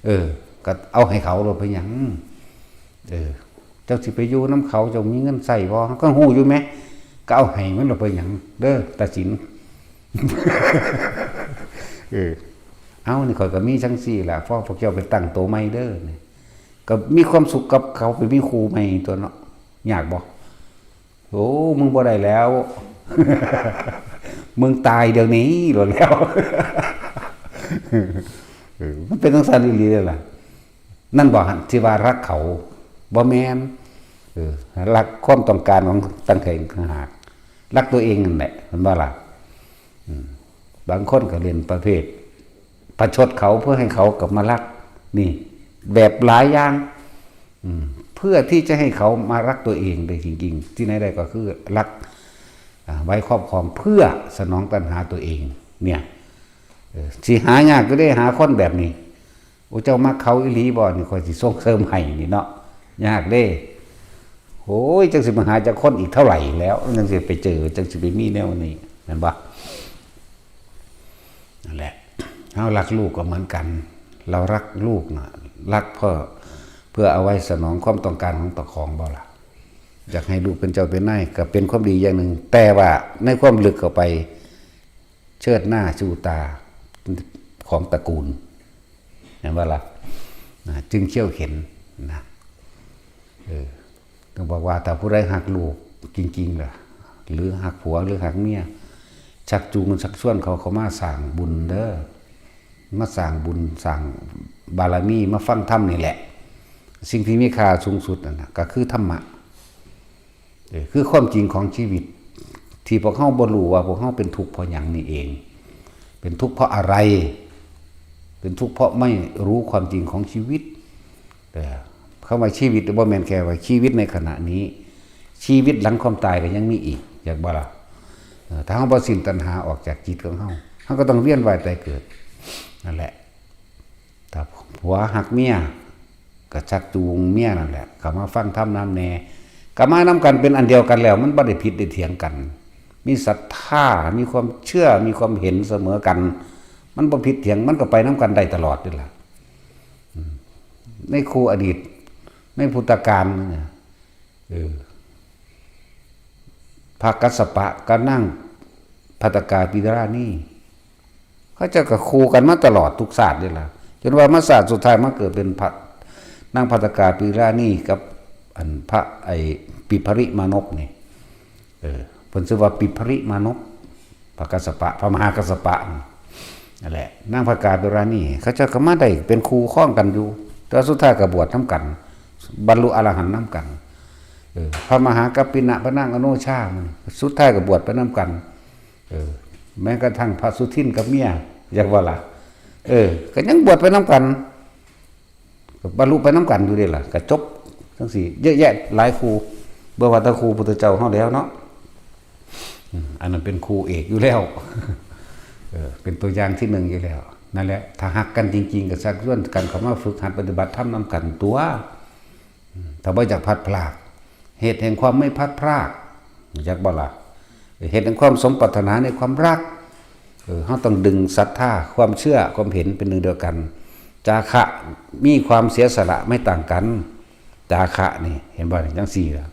เออ ก็เอาให้เขาโลด เป็นหยัง เออ เจ้าสิไปอยู่นำเขา เจ้ามีเงินใช้บ่ ก็ฮู้อยู่แหม ก็เอาให้มันโลด เป็นหยัง เด้อ ตาสิน เออ เอ้า นี่ข่อยก็มีจั่งซี้ล่ะ พอพวกเจ้าไปตั้งโตใหม่เด้อ นี่ ก็มีความสุขกับเขาไปมีคู่ใหม่ตั๊วเนาะ ยากบ่ โอ้ มึงบ่ได้แล้ว มึงตายเดี๋ยวนี้โลดแล้ว เออ มันเป็นจั่งซั้นอีหลีเด้อล่ะ นั่นบ่หั่นที่ว่ารักเขา บ่แม่น เออ รักความต้องการของต่างหาก รักตัวเองนั่นแหละ แม่นบ่ล่ะ อืม บางคนก็เล่นประเภท ประชดเขาเพื่อให้เขากลับมารัก นี่ แบบหลายอย่าง อืม เพื่อที่จะให้เขามารักตัวเองได้จริงๆ ที่ไหนได้ก็คือรัก อ่า ไว้ครอบครองเพื่อสนองตัณหาตัวเอง เนี่ย เออ สิหายากอยู่เด้ หาคนแบบนี้ โอ้ เจ้ามักเขาอีหลีบ่ นี่ข้อยสิส่งเสริมให้นี่เนาะ ยากเด้ โอ้ย จักสิมาหาจักคนอีกเท่าไหร่แล้ว จักสิไปเจอ จักสิไปมีแนวนี้ แม่นบ่ นั่นแหละ เฮารักลูกก็เหมือนกัน เรารักลูกน่ะ รักเพื่อ เพื่อเอาไว้สนองความต้องการของเจ้าของบ่ล่ะ อยากให้ลูกเป็นเจ้าเป็นนาย ก็เป็นความดีอย่างหนึ่ง แต่ว่าในความลึกเข้าไป เชิดหน้าชูตาของตระกูล แม่นบ่ล่ะ นะ จึงเขี้ยวเข็ญนะ เออ ต้องบอกว่าถ้าผู้ใดฮักลูกจริงๆล่ะ หรือฮักผัวหรือฮักเมีย ชักจูงชักชวนเขาเข้ามาสร้างบุญเด้อ มาสร้างบุญสร้างบารมี มาฟังธรรมนี่แหละ สิ่งที่มีค่าสูงสุดนั่นน่ะ ก็คือธรรมะ เออ คือความจริงของชีวิต ที่พวกเฮาบ่รู้ว่าพวกเฮาเป็นทุกข์เพราะหยังนี่เอง เป็นทุกข์เพราะอะไร เป็นทุกข์เพราะไม่รู้ความจริงของชีวิต เออ คำว่าชีวิตบ่แม่นแค่ว่าชีวิตในขณะนี้ ชีวิตหลังความตายก็ยังมีอีก อยากบ่ล่ะ เออ ถ้าเฮาบ่สิ้นตัณหาออกจากจิตของเฮา เฮาก็ต้องเวียนว่ายตายเกิด นั่นแหละ ถ้าผัวฮักเมีย ก็ชักจูงเมียนั่นแหละ เข้ามาฟังธรรมนำแน่ ก็มานำกันเป็นอันเดียวกันแล้ว มันบ่ได้ผิดได้เถียงกัน มีศรัทธา มีความเชื่อ มีความเห็นเสมอกัน มันบ่ผิดเถียง มันก็ไปนำกันได้ตลอดนี่ล่ะ อืม ในครูอดีต ในพุทธกาลเนี่ย เออ พระกัสสปะกับนางภัตตกาปิราณี เขาเจ้าก็คู่กันมาตลอดทุกชาติเลยล่ะ จนว่ามาชาติสุดท้ายมาเกิดเป็นพระนางภัตตกาปิราณีกับอันพระไอ้ปิภริมานพนี่ เออ เพิ่นชื่อว่าปิภริมานพ พระกัสสปะ พระมหากัสสปะนี่ นั่นแหละ นางภัตตกาปิราณี เขาเจ้าก็มาได้เป็นคู่ครองกันอยู่ แต่สุดท้ายก็บวชนำกัน บรรลุอรหันต์นำกัน เออ พระมหากัปปินะ พระนางอโนชา สุดท้ายก็บวชไปนำกัน เออ แม้กระทั่งพระสุทินกับเมีย อยากว่าล่ะ เออ ก็ยังบวชไปนำกัน ก็บรรลุไปนำกันอยู่เด้ล่ะ ก็จบจั่งซี้ เยอะแยะหลายคู่ บ่ว่าแต่คู่พุทธเจ้าเฮาแล้วเนาะ อืม อันนั้นเป็นคู่เอกอยู่แล้ว เออ เป็นตัวอย่างที่หนึ่งอยู่แล้ว นั่นแหละ ถ้าฮักกันจริงๆ ก็ชักชวนกันเข้ามาฝึกหัดปฏิบัติธรรมนำกันตั๊ว อืม ถ้าบ่อยากพลัดพราก เหตุแห่งความไม่พลัดพราก รู้จักบ่ล่ะ เหตุแห่งความสมปรารถนาในความรัก เออ เฮาต้องดึงศรัทธา ความเชื่อ ความเห็นเป็นหนึ่งเดียวกัน จาคะ มีความเสียสละไม่ต่างกัน จาคะนี่ เห็นบ่นี่ จั่งซี้ล่ะ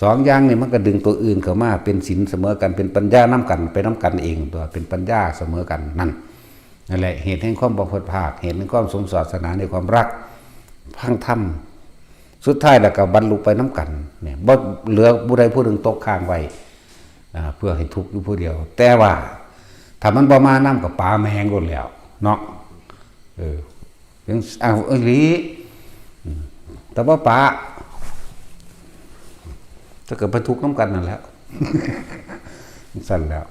สองอย่างนี่มันก็ดึงตัวอื่นเข้ามาเป็นศีลเสมอกัน เป็นปัญญานำกัน ไปนำกันเองตั๊ว เป็นปัญญาเสมอกันนั่น นั่นแหละ เหตุแห่งความบ่พลัดพราก เหตุแห่งความสมปรารถนาในความรัก ฟังธรรม สุดท้ายแล้วก็บรรลุไปนำกัน เนี่ย บ่เหลือผู้ใดผู้หนึ่งตกค้างไว้ อ่า เพื่อให้ทุกข์อยู่ผู้เดียว แต่ว่าถ้ามันบ่มานำก็ป๋าแม่งโลดแล้ว เนาะ เออ จั่ง อ้าว อีหลี อืม แต่ว่าป๋า ก็เกิดไปทุกข์นำกันนั่นแหละ จั่งซั้นแล้ว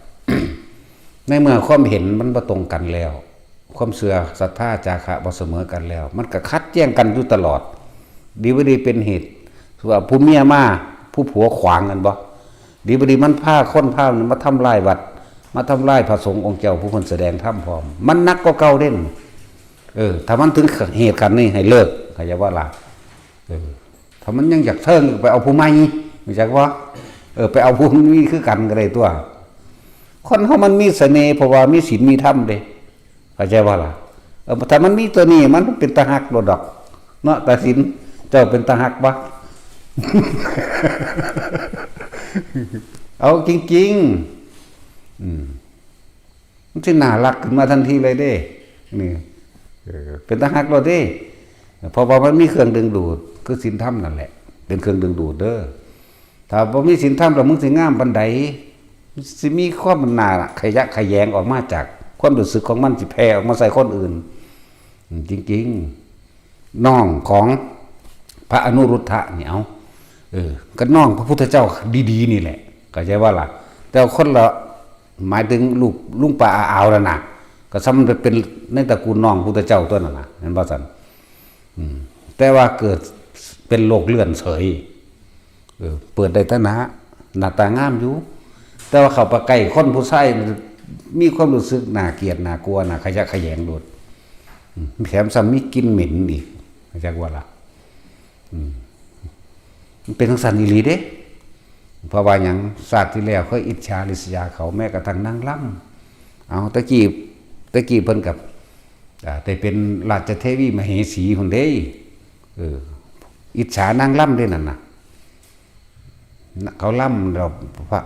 ในเมื่อความเห็นมันบ่ตรงกันแล้ว ความเชื่อศรัทธาจาคะบ่เสมอกันแล้ว มันก็ขัดแย้งกันอยู่ตลอด ดีบ่ดีเป็นเหตุว่าผู้เมียมา ผู้ผัวขวางกันบ่ ดีบ่ดีมันพาคนพามันมาทำลายวัด มาทำลายพระสงฆ์องค์เจ้าผู้เพิ่นแสดงธรรมพร้อม มันหนักกว่าเก่าเด้น เออ ถ้ามันถึงเหตุการณ์นี้ให้เลิก เข้าใจบ่ล่ะ เออ ถ้ามันยังอยากเทิงไปเอาผู้ใหม่ รู้จักบ่ เออ ไปเอาผู้มีคือกันก็ได้ตั๊ว คนเฮามันมีเสน่ห์ เพราะว่ามีศีลมีธรรมเด้ เข้าใจบ่ล่ะ เออ ถ้ามันมีตัวนี้มันเป็นตาฮักโลดดอก เนาะ ตาสิน เจ้าเป็นตาฮักบ่ เอาจริงๆ อืม มันสิน่ารักขึ้นมาทันทีเลยเด้ นี่ เออ เป็นตาฮักโลดเด้ เพราะว่ามันมีเครื่องดึงดูด คือศีลธรรมนั่นแหละ เป็นเครื่องดึงดูดเด้อ ถ้าบ่มีศีลธรรมแล้วมึงสิงามปานใด สิมีความหน้าขยะแขยงออกมาจากความรู้สึกของมัน สิแผ่ออกมาใส่คนอื่น อืม จริงๆ น้องของพระอนุรุทธะนี่ เอา เออ ก็น้องพระพุทธเจ้าดีๆ นี่แหละ เข้าใจว่าล่ะ แต่คนละ หมายถึงลูกลุงป้าอาอาวแล้วนะ ก็ซ้ำมันไปเป็นในตระกูลน้องพุทธเจ้าตัวนั้นนะ เห็นบ่ซั่น อืม แต่ว่าเกิดเป็นโรคเลื่อนเฉย เออ เปิดได้แต่หน้า หน้าตางามอยู่ แต่ว่าเข้าไปใกล้คนผู้ชาย มีความรู้สึกน่าเกลียดน่ากลัวน่าขยะแขยงโลด อืม แถมซ้ำมีกลิ่นเหม็นอีก เข้าใจว่าล่ะ อืม มันเป็นจั่งซั้นอีหลีเด้ เพราะว่าหยัง ชาติที่แล้วเคยอิจฉาริษยาเขา แม้กระทั่งนางรำ เอา ตะกี้ ตะกี้เพิ่นกับ อ่า ได้เป็นราชเทวีมเหสีพุ้นเด้ เออ อิจฉานางรำเด้นั่นน่ะ เขารำแล้ว พระ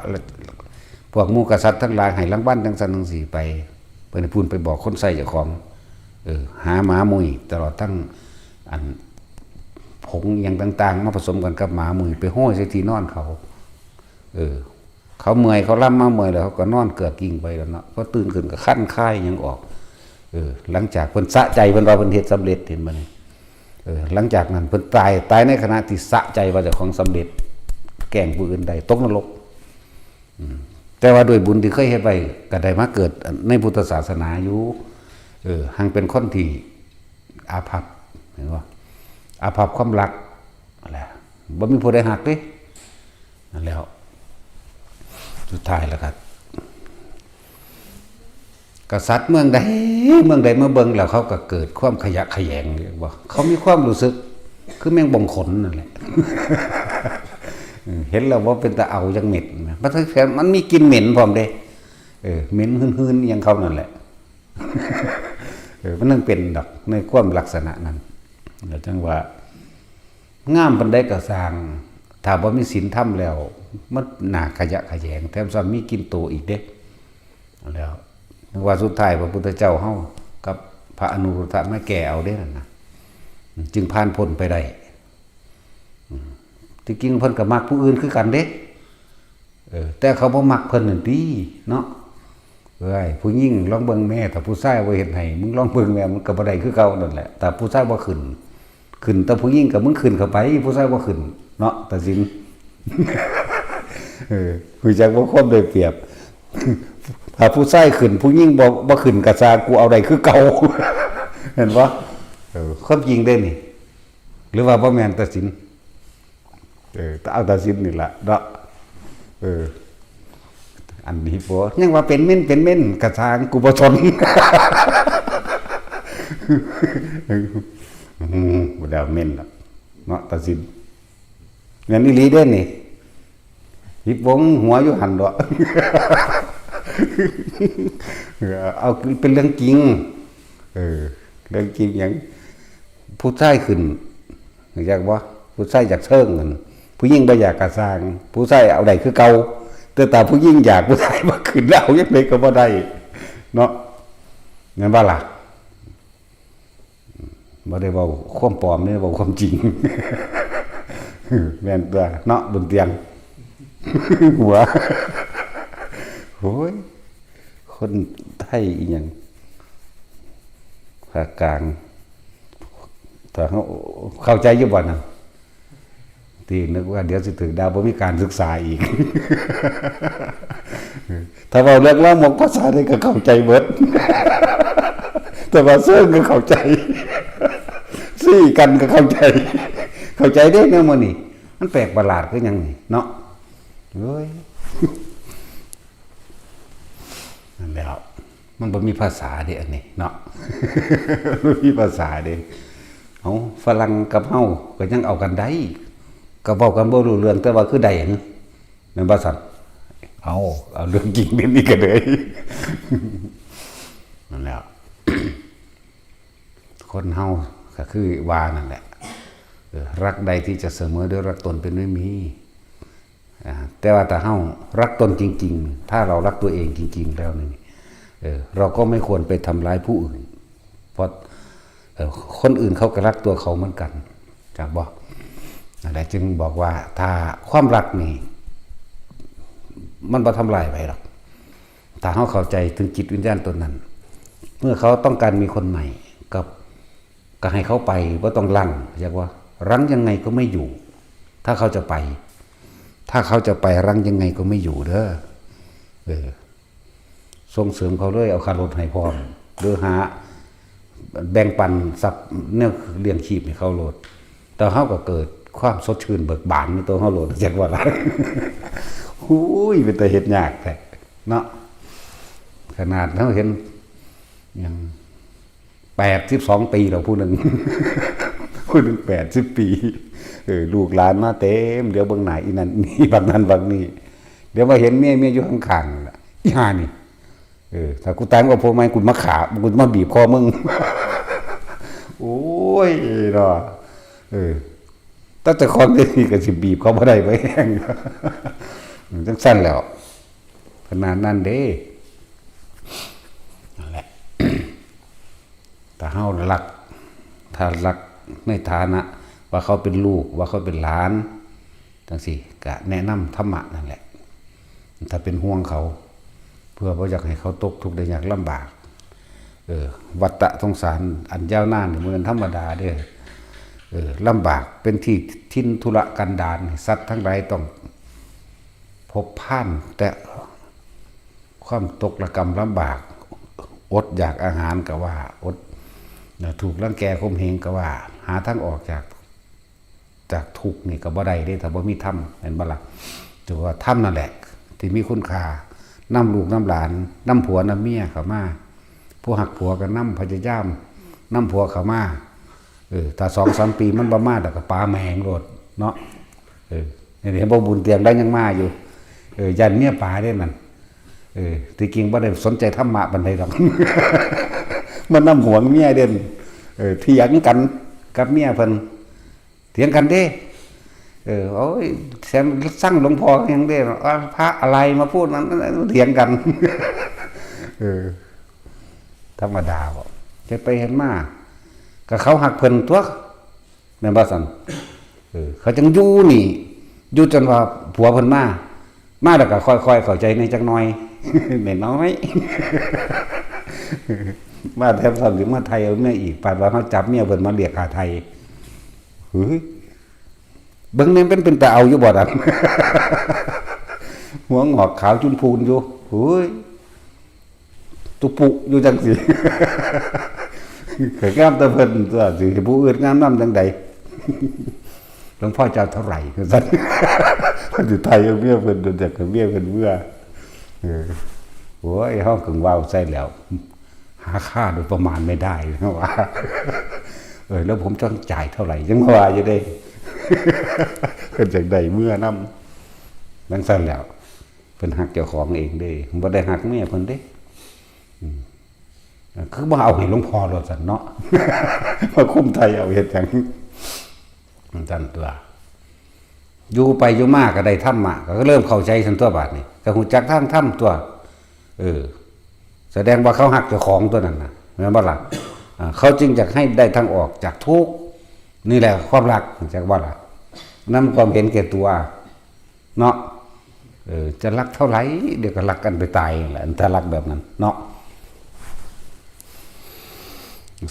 พวกหมู่กษัตริย์ทั้งหลายให้รางวัลจั่งซั้นจั่งซี้ไป เพิ่นให้พู้นไปบอกคนใช้เจ้าของ เออ หาหมามุ่ย ตลอดทั้ง อัน ผงอิหยังต่างๆ มาผสมกันกับหมามุ่ย ไปโฮยใส่ที่นอนเขา เออ เขาเมื่อย เขารำมาเมื่อยแล้ว เขาก็นอนเกือกกิ้งไปแล้วเนาะ พอตื่นขึ้นก็คันคายหยังออก เออ หลังจากเพิ่นสะใจ เพิ่นว่าเพิ่นเฮ็ดสำเร็จ เห็นบ่นี่ เออ หลังจากนั้นเพิ่นตาย ตายในขณะที่สะใจว่าเจ้าของสำเร็จ แกล้งผู้อื่นได้ ตกนรก อืม แต่ว่าด้วยบุญที่เคยเฮ็ดไว้ ก็ได้มาเกิดในพุทธศาสนาอยู่ เออ หังเป็นคนที่อาภัพ เห็นบ่ อาภัพความรักแหละ บ่มีผู้ใดฮักเด้ นั่นแหล้ว สุดท้ายแล้วก็ กษัตริย์เมืองใด เมืองใดมาเบิ่งแล้วเขาก็เกิดความขยะแขยง เรียกว่า เขามีความรู้สึก คือแมงบองขนนั่นแหละ เออ เห็นแล้วว่าเป็นตาเอาจังเม็ดนะ มัน มันมีกลิ่นเหม็นพร้อมเด้ เออ เหม็นหืนๆ อย่างเขานั่นแหละ เออ มันนั่งเป็นดอกในความลักษณะนั้น แล้วจังว่า งามปานใดก็ซ่าง ถ้าบ่มีศีลธรรมแล้ว มันน่าขยะแขยง แถมซ้ำมีกลิ่นโตอีกเด้ แล้วว่าสุดท้ายพระพุทธเจ้าเฮากับพระอนุรุทธะมาแก้เอาเด้นั่นนะ จึงผ่านพ้นไปได้ อืม ที่จริงเพิ่นก็มักผู้อื่นคือกันเด้ เออ แต่เขาบ่มักเพิ่นนั่นติเนาะ เอ้ย ผู้หญิงลองเบิ่งแม่ ถ้าผู้ชายบ่เฮ็ดให้ มึงลองเบิ่งแม่ มันก็บ่ได้คือเก่านั่นแหละ ถ้าผู้ชายบ่ขึ้น ขึ้นแต่ผู้หญิงก็มึงขึ้นเข้าไป ผู้ชายบ่ขึ้น เนาะ ตัดสิน เออ รู้จักบ่ความได้เปรียบ ถ้าผู้ชายขึ้น ผู้หญิงบ่ บ่ขึ้นก็ซ่า กูเอาได้คือเก่า เห็นบ่ เออ ความจริงเด้นี่ หรือว่าบ่แม่นตัดสิน เออ เอาตัดสินนี่ล่ะเนาะ เออ อันนี้บ่ ยังว่าเป็นเม้น เป็นเม้น กระซ่าง กูบ่สน อืม บ่ได้เอาเม้นดอกเนาะ ตัดสิน แม่นอีหลีเด้นี่ ฮิปวงหัวอยู่หั่นดอก เออ เอาเป็นเรื่องจริง เออ เรื่องจริงหยัง ผู้ชายขึ้น รู้จักบ่ ผู้ชายอยากเชิงนั่น ผู้หญิงบ่อยากกระซ่าง ผู้ชายเอาได้คือเก่า แต่ถ้าผู้หญิงอยาก ผู้ชายบ่ขึ้นแล้ว เอาจังไดก็บ่ได้ เนาะ แม่นบ่ล่ะ บ่ได้เว้าความปลอมเด้ เว้าความจริง แม่นตัวเนาะ บุญเตียง หัว โอ้ย คนไทยอีหยัง ภาคกลาง ถ้าเขาเข้าใจอยู่บ่นั่น ที่นึกว่าเดี๋ยวสิถืกด่า บ่มีการศึกษาอีก ถ้าเว้าเรื่องลามกภาษาใดก็เข้าใจเบิด แต่ว่าเซิงก็เข้าใจ ซี้กันก็เข้าใจ เข้าใจเด้แนวมื้อนี้ มันแปลกประหลาดคือหยังนี่เนาะ เอ้ย นั่นแหล้ว มันบ่มีภาษาเด้อันนี้เนาะ บ่มีภาษาเด้ เอาฝรั่งกับเฮาก็ยังเอากันได้ ก็เว้ากันบ่รู้เรื่อง แต่ว่าคือได้หยัง แม่นบ่ซั่น เอา เอาเรื่องจริงเรื่องนี้ก็เลย นั่นแหละ คนเฮาก็คือว่านั่นแหละ เออ รักใดที่จะเสมอด้วยรักตนเป็นไม่มี อ่า แต่ว่าถ้าเฮารักตนจริงๆ ถ้าเรารักตัวเองจริงๆ แล้วนี่ เออ เราก็ไม่ควรไปทำร้ายผู้อื่น เพราะ เอ่อ คนอื่นเขาก็รักตัวเขาเหมือนกัน จักบ่ นั่นแหละจึงบอกว่าถ้าความรักนี่ มันบ่ทำลายไผดอก ถ้าเฮาเข้าใจถึงจิตวิญญาณตนนั้น เมื่อเขาต้องการมีคนใหม่ ก็ ก็ให้เขาไป บ่ต้องรั้ง เรียกว่ารั้งยังไงก็ไม่อยู่ ถ้าเขาจะไป ถ้าเขาจะไป รั้งยังไงก็ไม่อยู่เด้อ เออ ส่งเสริมเขาเลย เอาค่ารถให้พร้อม หรือหาแบ่งปันทรัพย์แนวเลี้ยงชีพให้เขาโลด แต่เฮาก็เกิดความสดชื่นเบิกบานในตัวเฮาโลด จักว่าล่ะ อุ้ย เป็นตาเฮ็ดยากแท้เนาะ ขนาดเฮาเห็น ยัง แปดสิบสองปีแล้วผู้หนึ่ง ผู้หนึ่งแปดสิบปี เออ ลูกหลานมาเต็ม เดี๋ยวเบิ่งหน้าอีนั่น นี่ บักนั่นบักนี่ เดี๋ยวมาเห็นเมีย เมียอยู่ข้างๆนั่นล่ะ อีห่านี่ เออ ถ้ากูตายมึงเอาผัวใหม่ กูมาฆ่า กูมาบีบคอมึง โอ้ยเนาะ เออ แต่เจ้าของเดี๋ยวนี้ก็สิบีบเขาบ่ได้ไปแฮง จังซั่นแหล้ว ขนาดนั้นเด้ นั่นแหละ ถ้าเฮารัก ถ้ารักในฐานะว่าเขาเป็นลูก ว่าเขาเป็นหลาน จังซี้ ก็แนะนำธรรมะนั่นแหละ ถ้าเป็นห่วงเขา เพื่อบ่อยากให้เขาตกทุกข์ได้ยากลำบาก เออ วัฏสงสารอันยาวนานนี่บ่แม่นธรรมดาเด้อ เออ ลำบาก เป็นที่ถิ่นทุรกันดาร สัตว์ทั้งหลายต้องพบผ่านแต่ความตกระกำลำบาก อดอยากอาหารก็ว่า อด นะ ถูกรังแกข่มเหงก็ว่า หาทางออกจาก จากทุกข์นี่ก็บ่ได้เด้ ถ้าบ่มีธรรม แม่นบ่ล่ะ? ถือว่าธรรมนั่นแหละ ที่มีคุณค่า นำลูกนำหลาน นำผัวนำเมียเข้ามา ผู้ฮักผัวก็นำ พยายามนำผัวเข้ามา เออ ถ้าสองสามปีมันบ่มา แล้วก็ป๋าแม่งโลดเนาะ เออ นี่เห็นบ่ บุญเตียงได้ยังมาอยู่ เออ ย่านเมียป๋าเด้นั่น เออ ที่จริงบ่ได้สนใจธรรมะปานใดดอก มันนำหวงเมียเด่น เออ เถียงกันกับเมียเพิ่น เถียงกันเด้ เออ โอ้ย แสนสั่งหลวงพ่อหยังเด้ อ่า พระอะไรมาพูดนั้น เถียงกัน เออ ธรรมดาบ่ เฮ็ดไปเฮ็ดมา ก็เขาฮักเพิ่นตั๊ว แม่นบ่ซั่น เออ เขาจังอยู่นี่ อยู่จนว่าผัวเพิ่นมา มาแล้วก็ค่อยๆเข้าใจแหน่จักหน่อย แม่น้อย มาแถมซ้ำสิมาไถ่เอาเมียอีก ปานว่าเฮาจับเมียเพิ่นมาเรียกค่าไถ่ เฮ้ย เบิ่งแหน่มันเป็นตาเอาอยู่บ่นั่น หัวงอกขาวจุนพูนอยู่ เฮ้ย ตุปุอยู่จังซี่ ก็งามแต่เพิ่นตั๊ว สิให้ผู้อื่นงามนำจังใด หลวงพ่อจะเอาเท่าไหร่ ว่าซั่น เพิ่นสิไถ่เอาเมียเพิ่น โดนจักกับเมียเพิ่นเมื่อ เออ โอ้ย เฮาก็เว้าใส่แล้ว หาค่าโดยประมาณไม่ได้นะว่า เออ แล้วผมต้องจ่ายเท่าไหร่ ยังว่าอยู่เด้ เพิ่นจักได้เมื่อนำ จังซั่นแล้ว เพิ่นฮักเจ้าของเองเด้ บ่ได้ฮักเมียเพิ่นเด้ อืม คือบ่เอาให้หลวงพ่อโลดซั่นเนาะ มาคุมไถ่เอาเฮ็ดหยัง ซั่นตั๊ว อยู่ไปอยู่มาก็ได้ธรรมะ ก็เริ่มเข้าใจซั่นตั๊วบาดนี้ ก็ฮู้จักทางธรรมตั๊ว เออ แสดงว่าเขาฮักเจ้าของตั๊วนั่นน่ะ แม่นบ่ล่ะ? อ่า เขาจึงอยากให้ได้ทางออกจากทุกข์ นี่แหละความรัก จักว่าล่ะ นำความเห็นแก่ตัว เนาะ เออ จะรักเท่าไหร่ เดี๋ยวก็รักกันไปตายนั่นแหละ ถ้ารักแบบนั้นเนาะ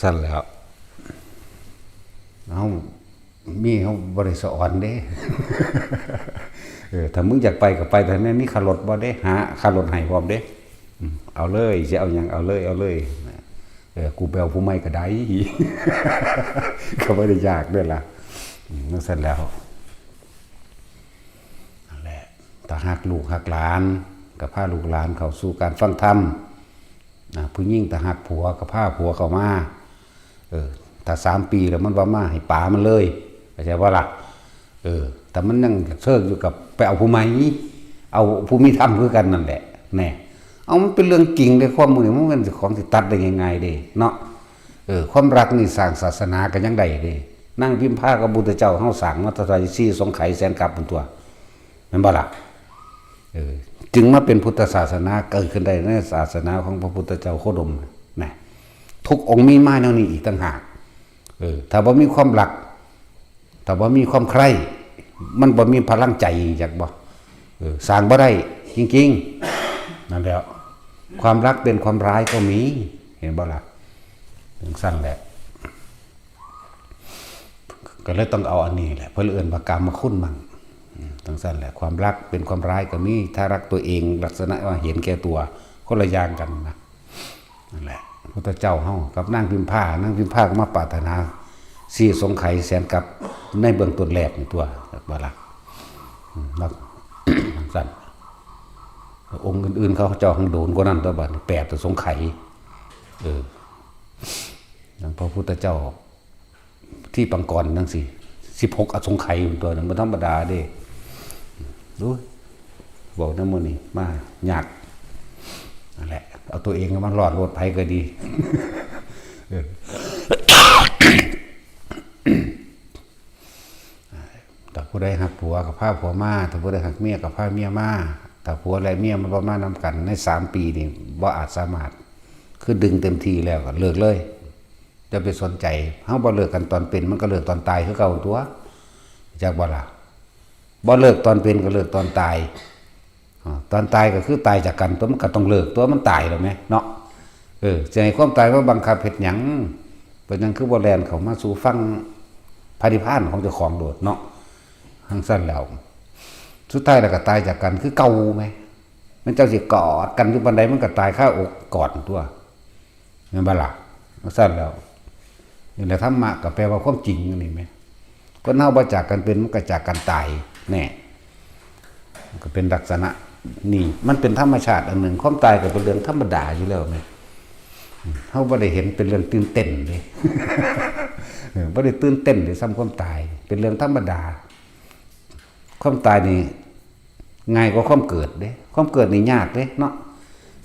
ซั่นแล้ว เฮา เมียเฮาบ่ได้สะออนเด้ เออ ถ้ามึงอยากไปก็ไป แต่แม่มีค่ารถบ่เด้ หาค่ารถให้พร้อมเด้ อืม เอาเลย สิเอาหยัง เอาเลย เอาเลย เออ กูไปเอาผู้ใหม่ก็ได้ ก็บ่ได้ยากเด้ล่ะ อืม จังซั่นแล้ว นั่นแหละ ถ้าฮักลูกฮักหลาน ก็พาลูกหลานเข้าสู่การฟังธรรม นะ ผู้หญิงถ้าฮักผัวก็พาผัวเข้ามา เออ ถ้าสามปีแล้วมันบ่มา ให้ป๋ามันเลย เข้าใจบ่ล่ะ? เออ แต่มันยังเซิงอยู่ ก็ไปเอาผู้ใหม่ เอาผู้มีธรรมคือกันนั่นแหละ แน่ เอา มันเป็นเรื่องจริงเด้ ความหมู่นี้ มันเป็นของที่ตัดได้ง่ายๆเด้ เนาะ เออ ความรักนี่สร้างศาสนาก็ยังได้เด้ นางพิมพากับพุทธเจ้าเฮาสร้างมาตั้งแต่สี่สงไขยแสนกัปพุ้นตั๊ว แม่นบ่ล่ะ? เออ จึงมาเป็นพุทธศาสนา เกิดขึ้นได้ในศาสนาของพระพุทธเจ้าโคดมนะ ทุกองค์มีมาแนวนี้อีกต่างหาก เออ ถ้าบ่มีความรัก ถ้าบ่มีความใคร่ มันบ่มีพลังใจ จักบ่ เออ สร้างบ่ได้ จริงๆ นั่นแหละ ความรักเป็นความร้ายก็มี เห็นบ่ล่ะ จังซั่นแหละ ก็เลยต้องเอาอันนี้แหละ เพิ่นเอิ้นว่ากามคุณมัง อืม จังซั่นแหละ ความรักเป็นความร้ายก็มี ถ้ารักตัวเอง ลักษณะว่าเห็นแก่ตัว คนละอย่างกันนะ นั่นแหละ พุทธเจ้าเฮากับนางพิมพา นางพิมพาก็มาปรารถนา สี่สงไขยแสนกัป ในเบื้องต้นแรกนี่ตั๊ว จักบ่ล่ะ อืม แล้ว จังซั่น องค์อื่นๆ เขาเจ้าหั้งโดนกว่านั้นตั๊ว บัดนี้ แปดอสงไขย เออ อย่างพระพุทธเจ้า ที่ปางกรจังซี้ สิบหกอสงไขยตั๊ว นั้นบ่ธรรมดาเด้ ดู บอกนำมื้อนี้ มายาก นั่นแหละ เอาตัวเองมารอดโลด ไผก็ดี เออ ถ้าผู้ใดฮักผัวก็พาผัวมา ถ้าผู้ใดฮักเมียก็พาเมียมา ถ้าผัวและเมียมันบ่มานำกันในสามปีนี่ บ่อาจสามารถ คือดึงเต็มที่แล้วก็เลิกเลย อย่าไปสนใจ เฮาบ่เลิกกันตอนเป็น มันก็เลิกตอนตายคือเก่าตั๊ว จักบ่ล่ะ บ่เลิกตอนเป็นก็เลิกตอนตาย อ่า ตอนตายก็คือตายจากกันตั๊ว มันก็ต้องเลิกตั๊ว มันตายแล้วแหมเนาะ เออ สิให้ความตายมาบังคับเฮ็ดหยัง เป็นหยังคือบ่แล่นเข้ามาสู่ฝั่งพระนิพพานของเจ้าของโลดเนาะ จังซั่นแล้ว สุดท้ายแล้วก็ตายจากกันคือเก่าแหม มันเจ้าสิกอดกันอยู่ปานใด มันก็ตายคาอกกอดตั๊ว แม่นบ่ล่ะ จังซั่นแล้ว นี่แหละธรรมะก็แปลว่าความจริงอันนี้แหม คนเฮาบ่จากกันเป็น มันก็จากกันตาย แน่ มันก็เป็นลักษณะนี่ มันเป็นธรรมชาติอันหนึ่ง ความตายก็เป็นเรื่องธรรมดาอยู่แล้วแหม เฮาบ่ได้เห็นเป็นเรื่องตื่นเต้นเด้ เออ บ่ได้ตื่นเต้นเด้ ส่ำความตาย เป็นเรื่องธรรมดา ความตายนี่ง่ายกว่าความเกิดเด้ ความเกิดนี่ยากเด้เนาะ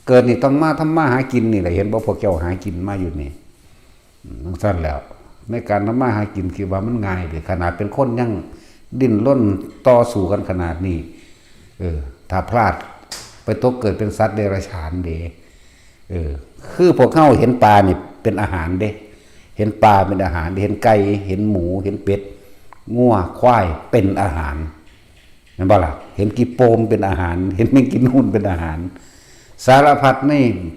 เกิดนี่ต้องมาทำมาหากินนี่แหละ เห็นบ่ พวกเจ้าหากินมาอยู่นี่ อืม จังซั่นแล้ว ในการทำมาหากินคิดว่ามันง่ายเด้ ขนาดเป็นคนยังดิ้นรนต่อสู้กันขนาดนี้ เออ ถ้าพลาดไปตกเกิดเป็นสัตว์เดรัจฉานเด้ เออ คือพวกเฮาเห็นปลานี่เป็นอาหารเด้ เห็นปลาเป็นอาหาร เห็นไก่ เห็นหมู เห็นเป็ด งัว ควาย เป็นอาหาร แม่นบ่ล่ะ เห็นขี้โปมเป็นอาหาร เห็นแมงกินนูนเป็นอาหาร สารพัดใน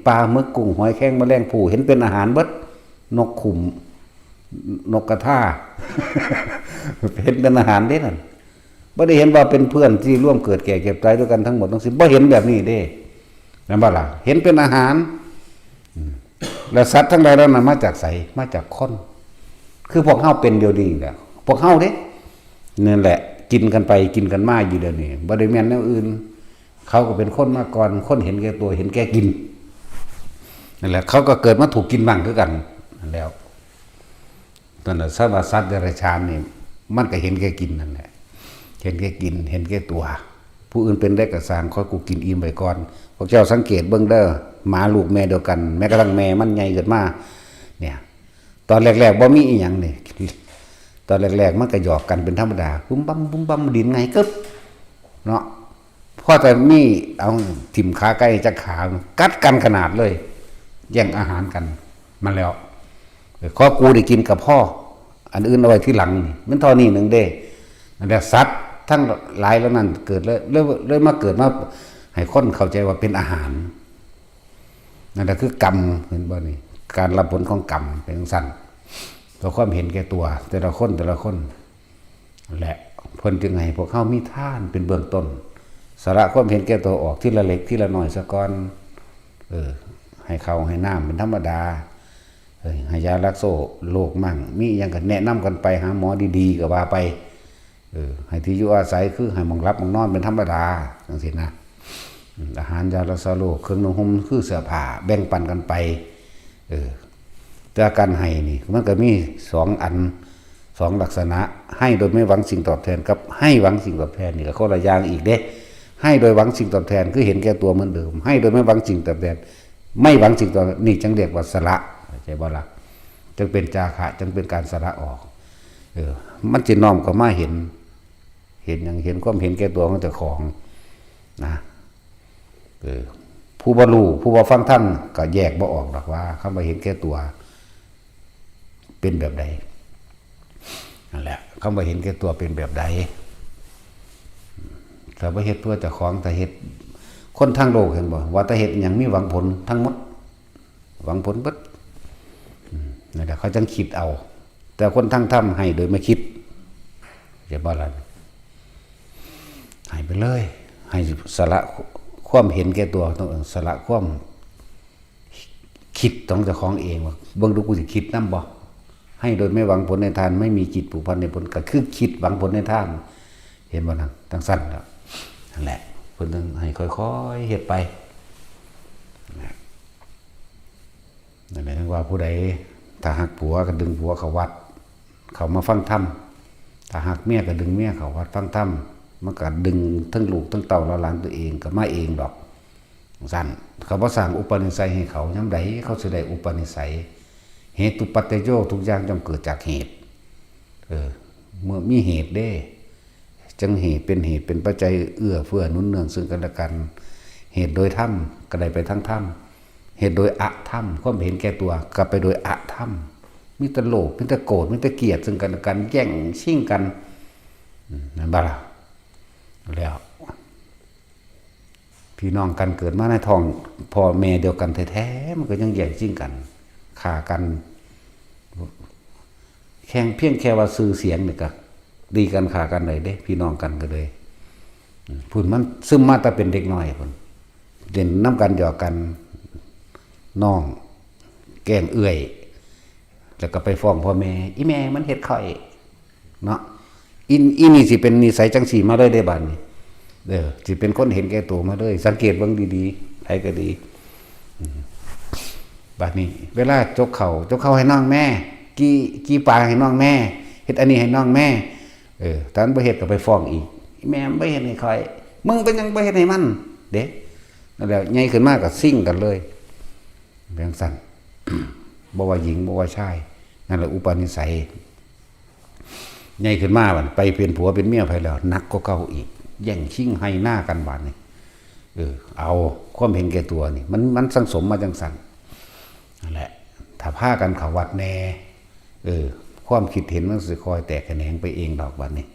ปลาหมึกกุ้งหอยแครงแมลงภู่ เห็นเป็นอาหารเบิด นกขุม นกกระทา เห็นเป็นอาหารเด้นั่น บ่ได้เห็นว่าเป็นเพื่อนที่ร่วมเกิดแก่เจ็บตายด้วยกันทั้งหมดทั้งสิ้น บ่เห็นแบบนี้เด้ แม่นบ่ล่ะ เห็นเป็นอาหาร อืม แล้วสัตว์ทั้งหลายเหล่านั้นมาจากไส มาจากคน คือพวกเฮาเป็นเดี๋ยวนี้แหละ พวกเฮาเด้ นั่นแหละ กินกันไปกินกันมาอยู่เดี๋ยวนี้ บ่ได้แม่นแนวอื่น เขาก็เป็นคนมาก่อน คนเห็นแก่ตัว เห็นแก่กิน นั่นแหละ เขาก็เกิดมาถูกกินบ้างคือกัน นั่นแหล้ว นั่นแหละ สำหรับสัตว์เดรัจฉานนี่ มันก็เห็นแก่กินนั่นแหละ เห็นแก่กิน เห็นแก่ตัว ผู้อื่นเป็นได้กระสร้าง ขอกูกินอิ่มไว้ก่อน พวกเจ้าสังเกตเบิ่งเด้อ หมาลูกแม่เดียวกัน แม้กระทั่งแม่มันใหญ่ขึ้นมา เนี่ย ตอนแรกๆ บ่มีอีหยังนี่ ตอนแรกๆ มันก็หยอกกันเป็นธรรมดา บุ้มบั้มบุ้มบั้ม ดินไงกึบ เนาะ พอแต่มี เอาถิ่มขาไก่จักขา กัดกันขนาดเลย แย่งอาหารกัน มาแล้ว เออ ขอกูได้กินกับพ่อ อันอื่นเอาไว้ทีหลังนี่ มันเท่านี้หนึ่งเด้ นั่นแหละ สัตว์ทั้งหลายเหล่านั้นเกิดเลย เลย เลยมาเกิดมา ให้คนเข้าใจว่าเป็นอาหาร นั่นแหละคือกรรม เห็นบ่นี่ การรับผลของกรรมเป็นจั่งซั้น ตัวความเห็นแก่ตัว แต่ละคน แต่ละคน และเพิ่นจึงให้พวกเฮามีทานเป็นเบื้องต้น สละความเห็นแก่ตัวออกทีละเล็กทีละน้อยซะก่อน เออ ให้ข้าวให้น้ำเป็นธรรมดา เออ ให้ยารักโรคมั่ง มีอิหยังก็แนะนำกันไป หาหมอดีๆ ก็ว่าไป เออ ให้ที่อยู่อาศัยคือให้หม่องหลับหม่องนอนเป็นธรรมดา จั่งซี้นะ อืม อาหารยารักษาโรค เครื่องนุ่งห่มคือเสื้อผ้า แบ่งปันกันไป เออ แต่การให้นี่มันก็มีสองอัน สองลักษณะ ให้โดยไม่หวังสิ่งตอบแทนกับให้หวังสิ่งตอบแทน นี่ก็คนละอย่างอีกเด้ ให้โดยหวังสิ่งตอบแทนคือเห็นแก่ตัวเหมือนเดิม ให้โดยไม่หวังสิ่งตอบแทน ไม่หวังสิ่งตอบแทน นี่จึงเรียกว่าสละ เข้าใจบ่ล่ะ จึงเป็นจาคะ จึงเป็นการสละออก เออ มันสิน้อมเข้ามาเห็น เห็นหยัง เห็นความเห็นแก่ตัวของเจ้าของ นะ เออ ผู้บ่รู้ ผู้บ่ฟังธรรม ก็แยกบ่ออกดอกว่าคำว่าเห็นแก่ตัว เป็นแบบใด นั่นแหละ คำว่าเห็นแก่ตัวเป็นแบบใด ถ้าบ่เฮ็ดเพื่อเจ้าของ ถ้าเฮ็ด คนทางโลกเห็นบ่ ว่าแต่เฮ็ดอิหยังมีหวังผลทั้งหมด หวังผลเบิด อืม นั่นแหละ เขาจั่งคิดเอา แต่คนทางธรรมให้โดยไม่คิด เข้าใจบ่ล่ะ ให้ไปเลย ให้สละความเห็นแก่ตัว ต้องสละความ คิดของเจ้าของเองว่า เบิ่งดูกูสิคิดนำบ่ ให้โดยไม่หวังผลในทาน ไม่มีจิตผูกพันในผล ก็คือคิดหวังผลในทาน เห็นบ่นั่น จั่งซั่นล่ะ นั่นแหละ เพิ่นต้องให้ค่อยๆเฮ็ดไป นั่นแหละ นั่นแหละ ว่าผู้ใด ถ้าฮักผัวก็ดึงผัวเข้าวัด เข้ามาฟังธรรม ถ้าฮักเมียก็ดึงเมียเข้าวัดฟังธรรม มันก็ดึงทั้งลูกทั้งเต้าเหล่าหลานตัวเองก็มาเองดอก ซั่น เขาบ่สร้างอุปนิสัยให้เขา ยามใดเขาสิได้อุปนิสัย เหตุปัจจโย ทุกอย่างย่อมเกิดจากเหตุ เออ เมื่อมีเหตุเด้ จั่งเหตุเป็นเหตุเป็นปัจจัยเอื้อเฟื้อหนุนเนืองซึ่งกันและกัน เหตุโดยธรรมก็ได้ไปทางธรรม เหตุโดยอธรรม ความเห็นแก่ตัวก็ไปโดยอธรรม มีแต่โลภ มีแต่โกรธ มีแต่เกลียดซึ่งกันและกัน แย่งชิงกัน อืม นั่นบ่ล่ะ แล้ว พี่น้องกันเกิดมาในท้องพ่อแม่เดียวกันแท้ๆ มันก็ยังแย่งชิงกัน ฆ่ากัน แค่เพียงแค่ว่าชื่อเสียงนี่ก็ตีกันฆ่ากันได้เด้ พี่น้องกันก็เลย อืม พุ้นมันซึมมาแต่เป็นเด็กน้อยพุ้น เล่นนำกันหยอกกัน น้องแกล้งเอื้อย แล้วก็ไปฟ้องพ่อแม่ อีแม่มันเฮ็ดข้อย เนาะ อี อีนี่สิเป็นนิสัยจั่งซี้มาเลยเด้บัดนี้ เด้อ สิเป็นคนเห็นแก่ตัวมาเลย สังเกตเบิ่งดีๆ ไผก็ดี อืม บัดนี้ เวลาจกข้าว จกข้าวให้น้องแม่ กี้ กี้ปลาให้น้องแม่ เฮ็ดอันนี้ให้น้องแม่ เออ ถ้ามันบ่เฮ็ดก็ไปฟ้องอีก อีแม่มันบ่เฮ็ดให้ข้อย มึงเป็นหยังบ่เฮ็ดให้มัน เด้ นั่นแหละ ใหญ่ขึ้นมาก็ซิ่งกันเลย เป็นจั่งซั้น บ่ว่าหญิง บ่ว่าชาย นั่นแหละอุปนิสัย ใหญ่ขึ้นมาบัดไปเป็นผัวเป็นเมียไผแล้ว หนักกว่าเก่าอีก แย่งชิงไฮ่นากันบัดนี้ เออ เอาความเห็นแก่ตัวนี่ มัน มันสั่งสมมาจั่งซั้น นั่นแหละ ถ้าพากันเข้าวัดแน่ เออ ความคิดเห็นมันสิค่อยแตกแขนงไปเองดอกบัดนี้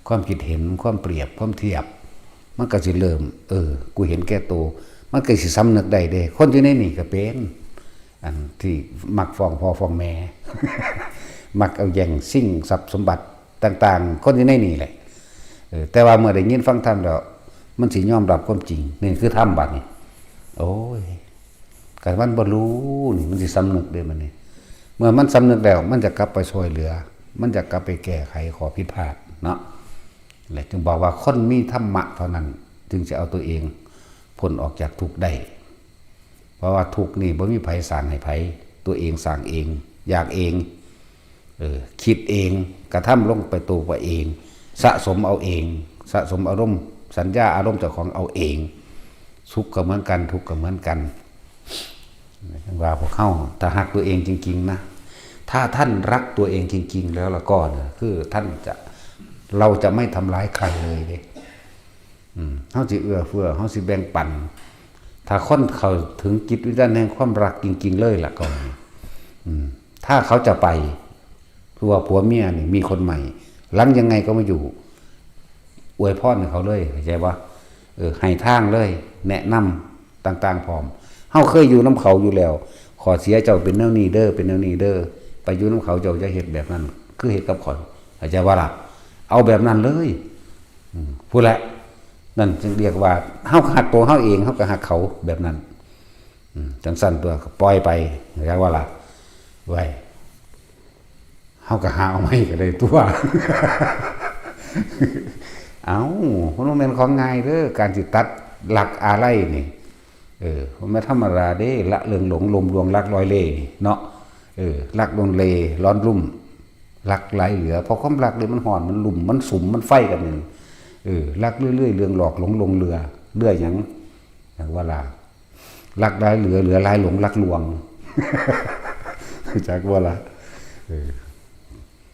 ความคิดเห็น ความเปรียบ ความเทียบ มันก็สิเริ่ม เออ กูเห็นแก่ตัว มันก็สิสำนึกได้เด้ คนอยู่ในนี่ก็เป็น อันที่มักฟ้องพ่อฟ้องแม่ มักเอาแย่งชิงทรัพย์สมบัติต่างๆ คนอยู่ในนี่แหละ เออ แต่ว่าเมื่อได้ยินฟังธรรมแล้ว มันสิยอมรับความจริง นี่คือธรรมบัดนี้ โอ้ย คันมันบ่รู้นี่ มันสิสำนึกเด้บัดนี้ เมื่อมันสำนึกแล้ว มันจะกลับไปช่วยเหลือ มันจะกลับไปแก้ไขข้อผิดพลาดเนาะ และจึงบอกว่าคนมีธรรมะเท่านั้น จึงจะเอาตัวเองพ้นออกจากทุกข์ได้ เพราะว่าทุกข์นี่บ่มีไผสร้างให้ไผ ตัวเองสร้างเอง อยากเอง เออ คิดเอง กระทำลงไปตัวไปเอง สะสมเอาเอง สะสมอารมณ์ สัญญาอารมณ์เจ้าของเอาเอง สุขก็เหมือนกัน ทุกข์ก็เหมือนกัน ว่าพวกเฮา ถ้าฮักตัวเองจริงๆนะ ถ้าท่านรักตัวเองจริงๆ แล้วละก็นะ คือท่านจะ เราจะไม่ทำร้ายใครเลยเด้ อืม เฮาสิเอื้อเฟื้อ เฮาสิแบ่งปัน ถ้าคนเข้าถึงจิตวิญญาณแห่งความรักจริงๆ เลยละก็ อืม ถ้าเขาจะไป คือว่าผัวเมียนี่มีคนใหม่ หลังยังไงก็มาอยู่ อวยพรให้เขาเลย เข้าใจบ่ เออ ให้ทางเลย แนะนำต่างๆ พร้อม เฮาเคยอยู่นำเขาอยู่แล้ว ข้อเสียเจ้าเป็นแนวนี้เด้อ เป็นแนวนี้เด้อ ไปอยู่นำเขาเจ้าอย่าเฮ็ดแบบนั้น คือเฮ็ดกับข้อย เข้าใจบ่ล่ะ เอาแบบนั้นเลย อืม พู้นแหละ นั่นจึงเรียกว่า เฮาฮักตัวเฮาเอง เฮาก็ฮักเขาแบบนั้น อืม จั่งซั้นตัวก็ปล่อยไป เข้าใจบ่ล่ะ ไว้ เฮาก็หาเอาใหม่ก็ได้ตัว เอ้า มันบ่แม่นของง่ายเด้อ การสิตัดหลักอาลัยนี่ เออ มันบ่ธรรมดาเด้ ละเรื่องหลงลมลวงรักลอยเล่ห์นี่เนาะ เออ รักลวงเลห์ร้อนรุ่ม รักหลายเหลือ เพราะความรักนี่มันฮ้อน มันรุ่ม มันสุม มันไฟกันนี่ เออ รักเรื่อยๆ เรื่องหลอกหลงลงเรือ เรือหยัง อย่างว่าล่ะ รักหลายเหลือ เหลือหลายหลง รักลวง จักว่าล่ะ เออ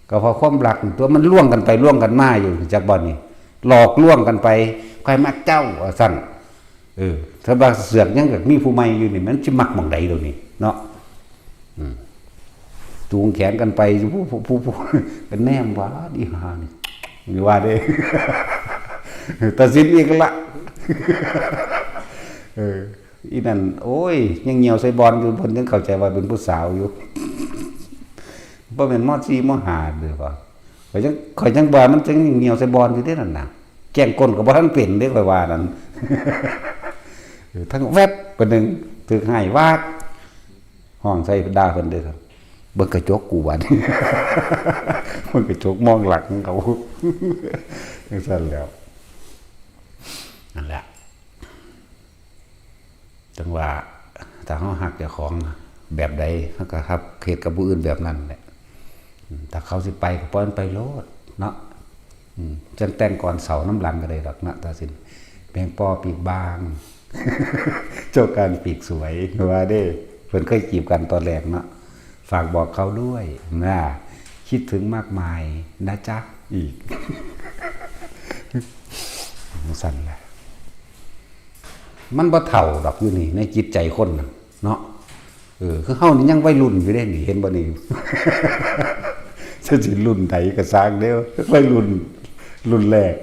ก็เพราะความรักนี่ตัวมันล่วงกันไปล่วงกันมาอยู่ จักบ่นี่ หลอกลวงกันไป ใครมักเจ้า ว่าซั่น เออ ถ้าว่าเสือกยังอยากมีผู้ใหม่อยู่นี่ มันสิมักหม่องใดเดี๋ยวนี้ เนาะ อืม จูงแขนกันไป ผู้ผู้ผู้ผู้ กันแนมว่า อีห่านี่ นี่ว่าเด้ ตัดสินอีกละ เออ อีนั่น โอ้ย ยังเหี่ยวใส่บอนอยู่ เพิ่นยังเข้าใจว่าเป็นผู้สาวอยู่ บ่แม่น ม.สี่ ม.ห้า เด้อว่า ข่อยยัง ข่อยยังว่ามันยังเหี่ยวใส่บอนอยู่เด้นั่นน่ะ แกล้งก้นก็บ่ทันเป็นเด้ ข่อยว่านั่น เออ ทั้งแวบ ปานหนึ่ง ถืกให้วาก ฮ้องใส่ด่าเพิ่นเด้อครับ เบิ่งกระจกกูบัด เบิ่งกระจกมองหลังเขา จังซั่นแหล้ว นั่นแหละ จังว่า ถ้าเฮาฮักเจ้าของแบบใด เฮาก็ฮัก เฮ็ดกับผู้อื่นแบบนั้นแหละ อืม ถ้าเขาสิไปก็ปล่อยมันไปโลดเนาะ อืม จั่งแต่งก่อนเสานำหลังก็ได้ดอกเนาะ ตัดสิน แมงปอปีกบาง เจ้าการปีกสวย ว่าเด้ เพิ่นเคยจีบกันตอนแรกเนาะ ฝากบอกเขาด้วยนะ คิดถึงมากมายนะจ๊ะ อีก จั่งซั่นแหละ มันบ่เฒ่าดอกอยู่นี่ ในจิตใจคนน่ะเนาะ เออ คือเฮานี่ยังวัยรุ่นอยู่เด้นี่ เห็นบ่นี่ จะสิรุ่นใดก็ซ่างเด้อ วัยรุ่น รุ่นแรก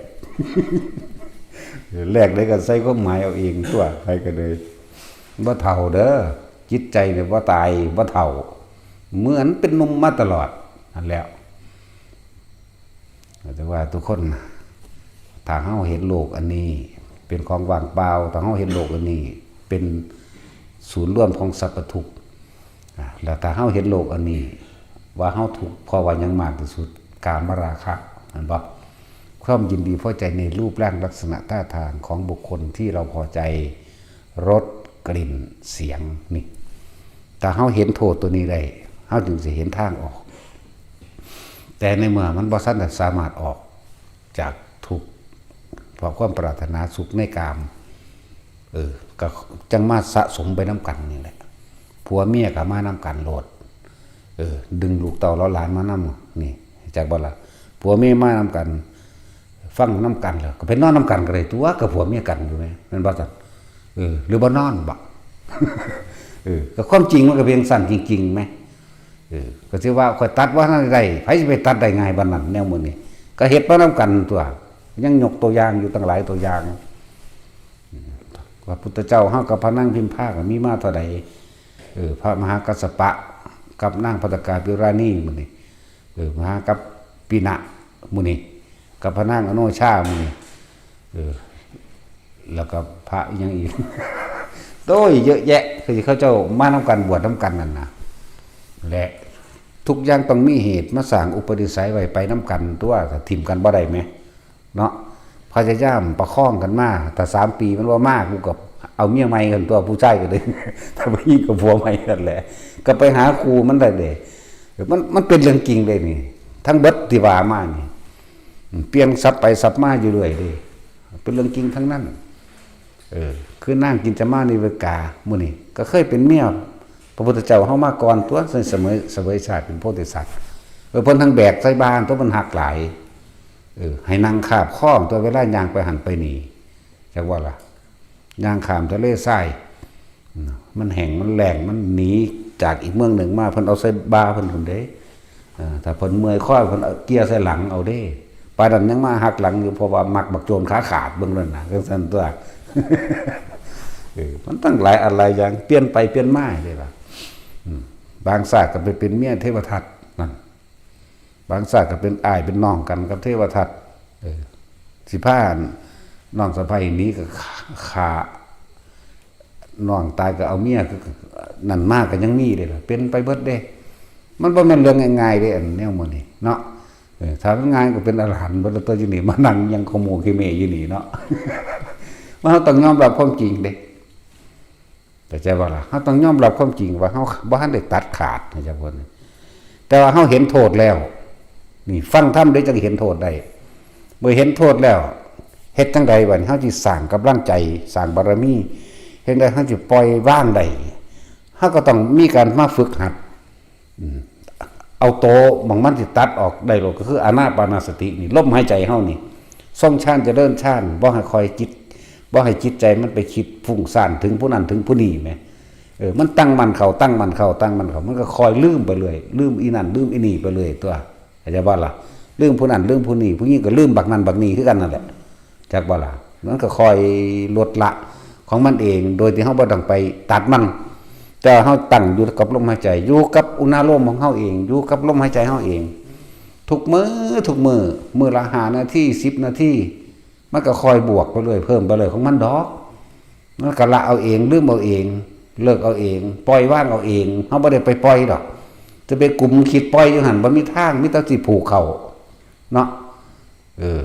แรกได้ก็ใส่ความหมายเอาเองตัว ไปก็เลย บ่เฒ่าเด้อ จิตใจเนี่ยบ่ตาย บ่เฒ่า เหมือนเป็นหนุ่มมาตลอด นั่นแหละ แต่ว่าทุกคน ถ้าเฮาเห็นโลกอันนี้เป็นของว่างเปล่า ถ้าเฮาเห็นโลกอันนี้เป็นศูนย์รวมของสรรพทุกข์ อ่ะ แล้วถ้าเฮาเห็นโลกอันนี้ ว่าเฮาทุกข์เพราะว่าหยังมากที่สุด กามราคะ เห็นบ่ ความยินดีพอใจในรูปร่างลักษณะท่าทางของบุคคลที่เราพอใจ รส กลิ่น เสียง นี่ ถ้าเฮาเห็นโทษตัวนี้ได้ เฮาจึงสิเห็นทางออก แต่ในเมื่อมันบ่ทันได้สามารถออกจากทุกข์ เพราะความปรารถนาสุขในกาม เออ ก็จั่งมาสะสมไปนำกันนี่แหละ ผัวเมียก็มานำกันโลด เออ ดึงลูกเต้าเหล่าหลานมานำ นี่ จักบ่ล่ะ ผัวเมียมานำกัน ฟังนำกันแล้ว ก็ไปนอนนำกันก็ได้ตัว กับผัวเมียกันอยู่แหม แม่นบ่ซั่น เออ หรือบ่นอนบ่ เออ ก็ความจริงมันก็เป็นซั่นจริงๆแหม เออ ก็สิว่าข้อยตัดบ่ทันได้ ไผสิไปตัดได้ง่ายปานนั้น แนวมื้อนี้ ก็เฮ็ดมานำกันตัว ยังยกตัวอย่างอยู่ตั้งหลายตัวอย่าง พระพุทธเจ้าเฮากับพระนางพิมพาก็มีมาเท่าใด เออ พระมหากัสสปะ กับนางภัตตกาภิราณีหมู่นี้ เออ มหากัปปินะหมู่นี้ กับพระนางอโนชาหมู่นี้ เออ แล้วก็พระอีหยังอีก โอ้ย เยอะแยะ คือเขาเจ้ามานำกัน บวชนำกันนั่นนะ และทุกอย่างต้องมีเหตุ มาสร้างอุปนิสัยไว้ไปนำกันตัว ถ้าถิ่มกันบ่ได้แหม เนาะ พยายามประคองกันมา ถ้าสามปีมันบ่มา กูก็เอาเมียใหม่กันตัว ผู้ชายก็เลย ถ้าผู้หญิงก็ผัวใหม่นั่นแหละ ก็ไปหาครูมันได้เลย มัน มันเป็นเรื่องจริงเลยนี่ ทั้งเบิดที่ว่ามานี่ เปลี่ยนสับไปสับมาอยู่เรื่อยเด้ เป็นเรื่องจริงทั้งนั้น เออ คือนางกินจามานิเวกาหมู่นี้ ก็เคยเป็นเมียพระพุทธเจ้าเฮามาก่อนตัว เสมอ เสวยชาติเป็นโพธิสัตว์ เออ เพิ่นทั้งแบกใส่บ่าตัว มันหักหลาย เออ ให้นั่งคาบคล้องตัว เวลาย่างไปหั่นไปนี่ จักว่าล่ะ ย่างข้ามทะเลทราย อืม มันแห้ง มันแล้ง มันหนีจากอีกเมืองหนึ่งมา เพิ่นเอาใส่บ่าเพิ่นพุ้นเด้ เออ ถ้าเพิ่นเมื่อยคอ เพิ่นเอาเกี่ยใส่หลังเอาเด้ ปานนั้นยังมาหักหลังอยู่ เพราะว่ามักบักโจรขาขาด เบิ่งนั่นน่ะ จั่งซั่นตัว เออ มันตั้งหลายอันหลายอย่าง เปลี่ยนไปเปลี่ยนมาเด้ล่ะ อืม บางชาติก็ไปเป็นเมียเทวทัตนั่น บางชาติก็เป็นอ้ายเป็นน้องกันกับเทวทัต เออ สิพาน้องสะใภ้หนีก็ฆ่า น้องตายก็เอาเมีย นั่นมาก็ยังมีเด้ล่ะ เป็นไปเบิดเด้ มันบ่แม่นเรื่องง่ายๆเด้ อันแนวหมู่นี้เนาะ เออ ถ้ามันง่ายก็เป็นอรหันต์เบิดแล้วตัว อยู่นี่มานั่งยังขโมยขี้เมยอยู่นี่เนาะ มันต้องยอมรับความจริงเด้ เข้าใจบ่ล่ะ เฮาต้องยอมรับความจริงว่าเฮาบ่ทันได้ตัดขาด เข้าใจบ่นี่ แต่ว่าเฮาเห็นโทษแล้ว นี่ฟังธรรมเด้จั่งเห็นโทษได้ เมื่อเห็นโทษแล้ว เฮ็ดจั่งใดบัดนี้ เฮาสิสร้างกำลังใจ สร้างบารมี เฮ็ดจั่งใดเฮาสิปล่อยวางได้ เฮาก็ต้องมีการมาฝึกหัด อืม เอาโตหม่องมันสิตัดออกได้โลด ก็คืออานาปานสตินี่ ลมหายใจเฮานี่ ทรงฌานเจริญฌาน บ่ให้คอยจิต บ่ให้จิตใจมันไปคิดฟุ้งซ่านถึงผู้นั้นถึงผู้นี้แหม เออ มันตั้งมั่นเข้า ตั้งมั่นเข้า ตั้งมั่นเข้า มันก็ค่อยลืมไปเรื่อย ลืมอีนั่น ลืมอีนี่ไปเรื่อยตัว เข้าใจบ่ล่ะ ลืมผู้นั่น ลืมผู้นี่ ผู้นี้ก็ลืมบักนั่นบักนี่คือกันนั่นแหละ จักบ่ล่ะ มันก็ค่อยลดละของมันเอง โดยที่เฮาบ่ต้องไปตัดมัน แต่เฮาตั้งอยู่กับลมหายใจ อยู่กับอุณาโลมของเฮาเอง อยู่กับลมหายใจเฮาเอง ทุกมื้อ ทุกมื้อ มื้อละห้านาที สิบนาที มันก็ค่อยบวกไปเรื่อย เพิ่มไปเรื่อยของมันดอก มันก็ละเอาเอง ลืมเอาเอง เลิกเอาเอง ปล่อยวางเอาเอง เฮาบ่ได้ไปปล่อยดอก จะไปกุมคิดปล่อยอยู่หั่น บ่มีทาง มีแต่สิผูกเข้า เนาะ เออ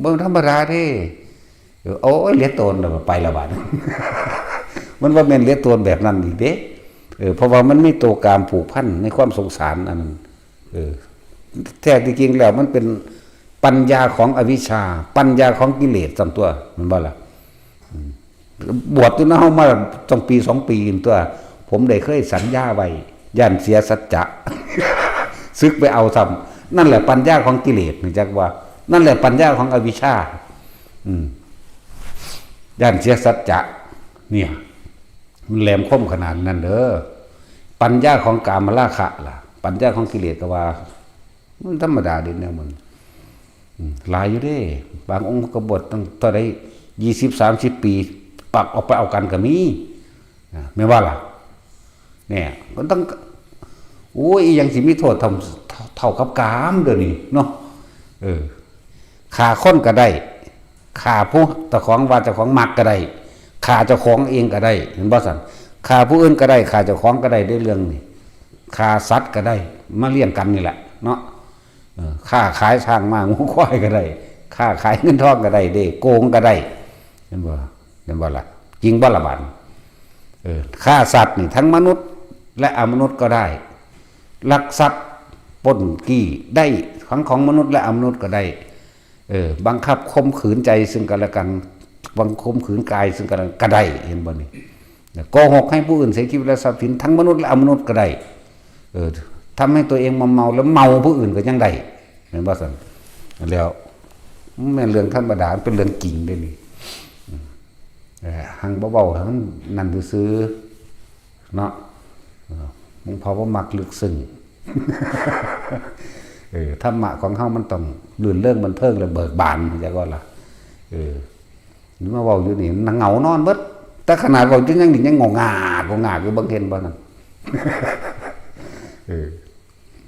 บ่ธรรมดาเด้ เออ โอ้ย เหลือตนแล้ว ไปละบาด มันบ่แม่นเหลือตนแบบนั้นอีกเด้ เออ เพราะว่ามันมีตัวกามผูกพันในความสงสารอันนั้น เออ แท้ที่จริงแล้วมันเป็นปัญญาของอวิชชา ปัญญาของกิเลสส่วนตัว แม่นบ่ล่ะ อืม บวชอยู่นะ เฮามาต้องปีสองปีนั่นตัว ผมได้เคยสัญญาไว้ ย่านเสียสัจจะ สึกไปเอาซ้ำ นั่นแหละปัญญาของกิเลส รู้จักว่า นั่นแหละปัญญาของอวิชชา อืม ย่านเสียสัจจะ เนี่ย มันแหลมคมขนาดนั้นเด้อ ปัญญาของกามราคะล่ะ ปัญญาของกิเลสก็ว่า มันธรรมดาเด้แนวมัน อืม หลายอยู่เด้ บางองค์ก็บวชตั้งเท่าใด ยี่สิบ สามสิบ ปี ปักออกไปเอากันก็มี อ่า แม่นว่าล่ะ เนี่ย มันต้อง โอ้ย อีหยังสิมีโทษเท่า เท่ากับกามเดี๋ยวนี้เนาะ เออ ฆ่าคนก็ได้ ฆ่าผู้เจ้าของว่าเจ้าของมักก็ได้ ฆ่าเจ้าของเองก็ได้ เห็นบ่ซั่น ฆ่าผู้อื่นก็ได้ ฆ่าเจ้าของก็ได้ ได้เรื่องนี่ ฆ่าสัตว์ก็ได้ มาเลี้ยงกันนี่แหละเนาะ เออ ค้าขายช้างม้างัวควายก็ได้ ค้าขายเงินทองก็ได้ เด้ โกงก็ได้ เห็นบ่ เห็นบ่ล่ะ จริงบ่ล่ะบาด เออ ฆ่าสัตว์นี่ทั้งมนุษย์และอมนุษย์ก็ได้ ลักทรัพย์ปล้นจี้ได้ทั้งของมนุษย์และอมนุษย์ก็ได้ เออ บังคับข่มขืนใจซึ่งกันและกัน บังข่มขืนกายซึ่งกันและกันก็ได้ เห็นบ่นี่ โกหกให้ผู้อื่นเสียชีวิตและทรัพย์สินทั้งมนุษย์และอมนุษย์ก็ได้ เออ ทำให้ตัวเองเมาๆ แล้วเมาผู้อื่นก็ยังได้ แม่นบ่ซั่น แล้ว มันแม่นเรื่องธรรมดา มันเป็นเรื่องจริงเด้นี่ เออ หังบ่เว้าให้มันนั่นซื่อๆ เนาะ เออ หลวงพ่อบ่มักลึกซึ้ง เออ ธรรมะของเฮามันต้องรื่นเริงบันเทิงและเบิกบาน จักว่าล่ะ เออ มาเว้าอยู่นี่ มันเหงานอนเบิด แต่ขนาดเว้าอยู่ยังนี่ยังงองากงองากอยู่ เบิ่งเห็นบ่นั่น เออ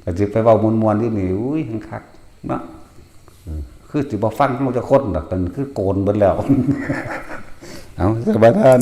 ก็สิไปเว้าม่วนๆอยู่นี่ อุ้ย คักเนาะ เออ คือสิบ่ฟังเฮาจักคนดอก ตอนนี้คือโกนเบิดแล้ว เอา สบายทาน